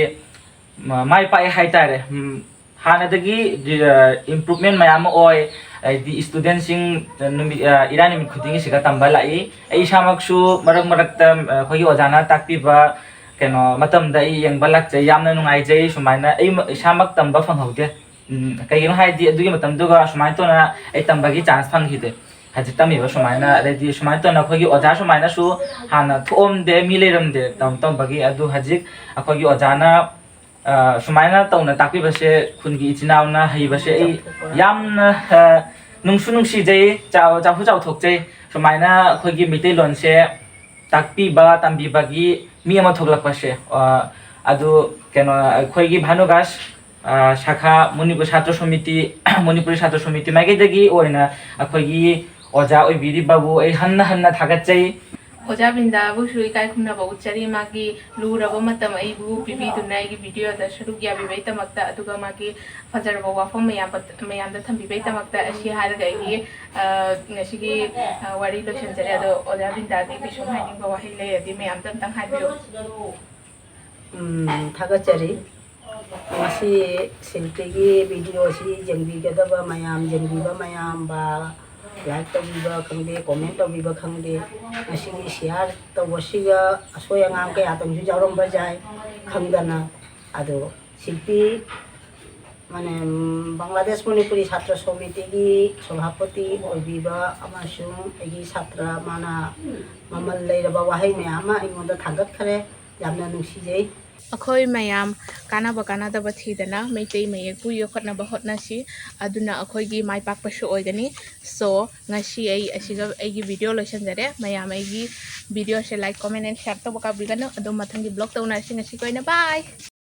ꯃ-, ꯃꯥꯏ ꯄꯥꯛꯑꯦ ꯍꯥꯏꯇꯥꯔꯦ꯫ ꯎꯝ, ꯍꯥꯟꯅꯗꯒꯤ, ꯑ, improvement ꯃꯌꯥꯝ ꯑꯃ ꯑꯣꯏ꯫ ꯍꯥꯏꯗꯤ studentꯁꯤꯡ, ꯑ, ꯅꯨꯃꯤꯠ, ꯑ, ꯏꯔꯥꯏ ꯅꯨꯃꯤꯠ ꯈꯨꯗꯤꯡꯒꯤ ꯁꯤꯗ ꯇꯝꯕ ꯂꯥꯛꯏ꯫ ꯑꯩ ꯏꯁꯥꯃꯛꯁꯨ ꯃꯔꯛ ꯃꯔꯛꯇ, ꯑ, ꯑꯩꯈꯣꯏꯒꯤ ꯑꯣꯖꯥꯅ ꯇꯥꯛꯄꯤꯕ ꯀꯩꯅꯣ ꯃꯇꯝꯗ ꯑꯩ ꯌꯦꯡꯕ ꯂꯥꯛꯆꯩ꯫ ꯌꯥꯝꯅ ꯅꯨꯡꯉꯥꯏꯖꯩ꯫ ꯁꯨꯃꯥꯏꯅ ꯑꯩ ꯃ-, ꯏꯁꯥꯃꯛ ꯇꯝꯕ ꯐꯪꯍꯧꯗꯦ꯫ ꯎꯝ, ꯀꯩꯒꯤꯅꯣ ꯍꯥꯏꯗꯤ ꯑꯗꯨꯒꯤ ꯃꯇꯝꯗꯨꯒ ꯁꯨꯃꯥꯏꯅ ꯇꯧꯅ ꯑꯩ ꯇꯝꯕꯒꯤ chance ꯐꯪꯈꯤꯗꯦ꯫ ꯍꯧꯖꯤꯛ ꯇꯝꯃꯤꯕ ꯁꯨꯃꯥꯏꯅ, ꯑꯗꯩꯗꯤ ꯁꯨꯃꯥꯏꯅ ꯇꯧꯅ ꯑꯩꯈꯣꯏꯒꯤ ꯑꯣꯖꯥ ꯁꯨꯃꯥꯏꯅꯁꯨ ꯍꯥꯟꯅ ꯊꯣꯛꯑꯝꯗꯦ, ꯃꯤ ꯂꯩꯔꯝꯗꯦ ꯇꯝ-, ꯇꯝꯕꯒꯤ꯫ ꯑꯗꯨ ꯍꯧꯖꯤꯛ ꯑꯩꯈꯣꯏꯒꯤ ꯑꯣꯖꯥꯅ ꯑ, ꯁꯨꯃꯥꯏꯅ ꯇꯧꯅ ꯇꯥꯛꯄꯤꯕꯁꯦ, ꯈꯨꯟꯒꯤ ꯏꯆꯤꯟ ꯏꯅꯥꯎꯅ ꯍꯩꯕꯁꯦ ꯑꯩ ꯌꯥꯝꯅ, ꯑ, ꯅꯨꯡꯁꯨ ꯅꯨꯡꯁꯤꯖꯩ, ꯆꯥꯎ-, ꯆꯥꯎꯁꯨ ꯆꯥꯎꯊꯣꯛꯆꯩ꯫ ꯁꯨꯃꯥꯏꯅ ꯑꯩꯈꯣꯏꯒꯤ ꯃꯩꯇꯩꯂꯣꯟꯁꯦ ꯇꯥꯛꯄꯤꯕ, ꯇꯝꯕꯤꯕꯒꯤ ꯃꯤ ꯑꯃ ꯊꯣꯛꯂꯛꯄꯁꯦ, ꯑ, ꯑꯗꯨ ꯀꯩꯅꯣ, ꯑꯩꯈꯣꯏꯒꯤ ꯚꯥꯅꯨꯒꯥꯁ, ꯑ, ꯁꯥꯈꯥ ꯃꯅꯤꯄꯨꯔ ꯁꯥꯇ꯭ꯔ ꯁꯣꯃꯤꯇꯤ, ꯃꯅꯤꯄꯨꯔꯤ ꯁꯥꯇ꯭ꯔ ꯁꯣꯃꯤꯇꯤ ꯃꯥꯏꯀꯩꯗꯒꯤ ꯑꯣꯏꯅ ꯑꯩꯈꯣꯏꯒꯤ ꯑꯣꯖꯥ ꯑꯣꯏꯕꯤꯔꯤꯕꯕꯨ ꯑꯩ ꯍꯟꯅ ꯍꯟꯅ ꯊꯥꯒꯠꯆꯩ꯫ ꯑꯣꯖꯥ ꯕ꯭ꯔꯤꯟꯗꯥꯕꯨꯁꯨ ꯏꯀꯥꯏ ꯈꯨꯝꯅꯕ ꯎꯠꯆꯔꯤ, ꯃꯥꯒꯤ ꯂꯨꯔꯕ ꯃꯇꯝ ꯑꯩꯕꯨ ꯄꯤꯕꯤꯗꯨꯅ ꯑꯩꯒꯤ ꯚꯤꯗꯤꯑꯣꯗ ꯁꯔꯨꯛ ꯌꯥꯕꯤꯕꯒꯤꯗꯃꯛꯇ, ꯑꯗꯨꯒ ꯃꯥꯒꯤ ꯐꯖꯔꯕ ꯋꯥꯐꯝ ꯃꯌꯥꯝ, ꯃꯌꯥꯝꯗ ꯊꯝꯕꯤꯕꯒꯤꯗꯃꯛꯇ꯫ ꯑꯁꯤ ꯍꯥꯏꯔꯒ ꯑꯩꯒꯤ, ꯑ, ꯉꯁꯤꯒꯤ, ꯑ, ꯋꯥꯔꯤ ꯂꯣꯏꯁꯤꯟꯖꯔꯦ꯫ ꯑꯗꯣ ꯑꯣꯖꯥ ꯕ꯭ꯔꯤꯟꯗꯥꯒꯤ ꯀꯩꯁꯨꯝ ꯍꯥꯏꯅꯤꯡꯕ ꯋꯥꯍꯩ ꯂꯩꯔꯗꯤ ꯃꯌꯥꯝꯗ ꯑꯝꯇꯪ ꯍꯥꯏꯕꯤꯌꯨ꯫ ꯎꯝ, ꯊꯥꯒꯠꯆꯔꯤ꯫ ꯉꯁꯤ ꯁꯤꯜꯄꯤꯒꯤ ꯚꯤꯗꯤꯑꯣꯁꯤ ꯌꯦꯡꯕꯤꯒꯗꯕ ꯃꯌꯥꯝ, ꯌꯦꯡꯕꯤꯕ ꯃꯌꯥꯝ ꯕꯥ, ꯂꯥꯏꯛ ꯇꯧꯕꯤꯕ ꯈꯪꯗꯦ, ꯀꯣꯃꯦꯟ ꯇꯧꯕꯤꯕ ꯈꯪꯗꯦ, ꯉꯁꯤꯒꯤ ꯁꯤꯌꯥꯔ ꯇꯧꯕꯁꯤꯒ ꯑꯁꯣꯏ ꯑꯉꯥꯝ ꯀꯌꯥꯗꯪꯁꯨ ꯌꯥꯎꯔꯝꯕ ꯌꯥꯏ ꯈꯪꯗꯅ꯫ ꯑꯗꯣ ꯁꯤꯜꯄꯤ, ꯃꯥꯅꯦ, ꯎꯝ, ꯕꯪꯒ꯭ꯂꯥꯗꯦꯁ ꯃꯅꯤꯄꯨꯔꯤ ꯁꯥꯇ꯭ꯔ ꯁꯣꯃꯤꯇꯤꯒꯤ ꯁꯚꯥꯄꯇꯤ ꯑꯣꯏꯕꯤꯕ ꯑꯃꯁꯨꯡ ꯑꯩꯒꯤ ꯁꯥꯇ꯭ꯔ, ꯃꯥꯅ ꯃꯃꯜ ꯂꯩꯔꯕ ꯋꯥꯍꯩ ꯃꯌꯥꯝ ꯑꯃ ꯑꯩꯉꯣꯟꯗ ꯊꯥꯡꯒꯠꯈꯔꯦ꯫ ꯌꯥꯝꯅ ꯅꯨꯡꯁꯤꯖꯩ꯫ ꯑꯩꯈꯣꯏ ꯃꯌꯥꯝ ꯀꯥꯟꯅꯕ ꯀꯥꯟꯅꯗꯕ ꯊꯤꯗꯅ ꯃꯩꯇꯩ ꯃꯌꯦꯛꯄꯨ ꯌꯣꯛꯈꯠꯅꯕ ꯍꯣꯠꯅꯁꯤ꯫ ꯑꯗꯨꯅ ꯑꯩꯈꯣꯏꯒꯤ ꯃꯥꯏ ꯄꯥꯛꯄꯁꯨ ꯑꯣꯏꯒꯅꯤ꯫ So, ꯉꯁꯤ ꯑꯩ ꯑꯁꯤꯒ ꯑꯩꯒꯤ ꯚꯤꯗꯤꯑꯣ ꯂꯣꯏꯁꯤꯟꯖꯔꯦ꯫ ꯃꯌꯥꯝ ꯑꯩꯒꯤ ꯚꯤꯗꯤꯑꯣꯁꯦ like, comment and share ꯇꯧꯕ ꯀꯥꯎꯕꯤꯒꯅꯨ꯫ ꯑꯗꯣ ꯃꯊꯪꯒꯤ ꯕ꯭ꯂꯣꯛꯇ ꯎꯅꯔꯁꯤ꯫ ꯉꯁꯤꯒꯤ ꯑꯣꯏꯅ bye!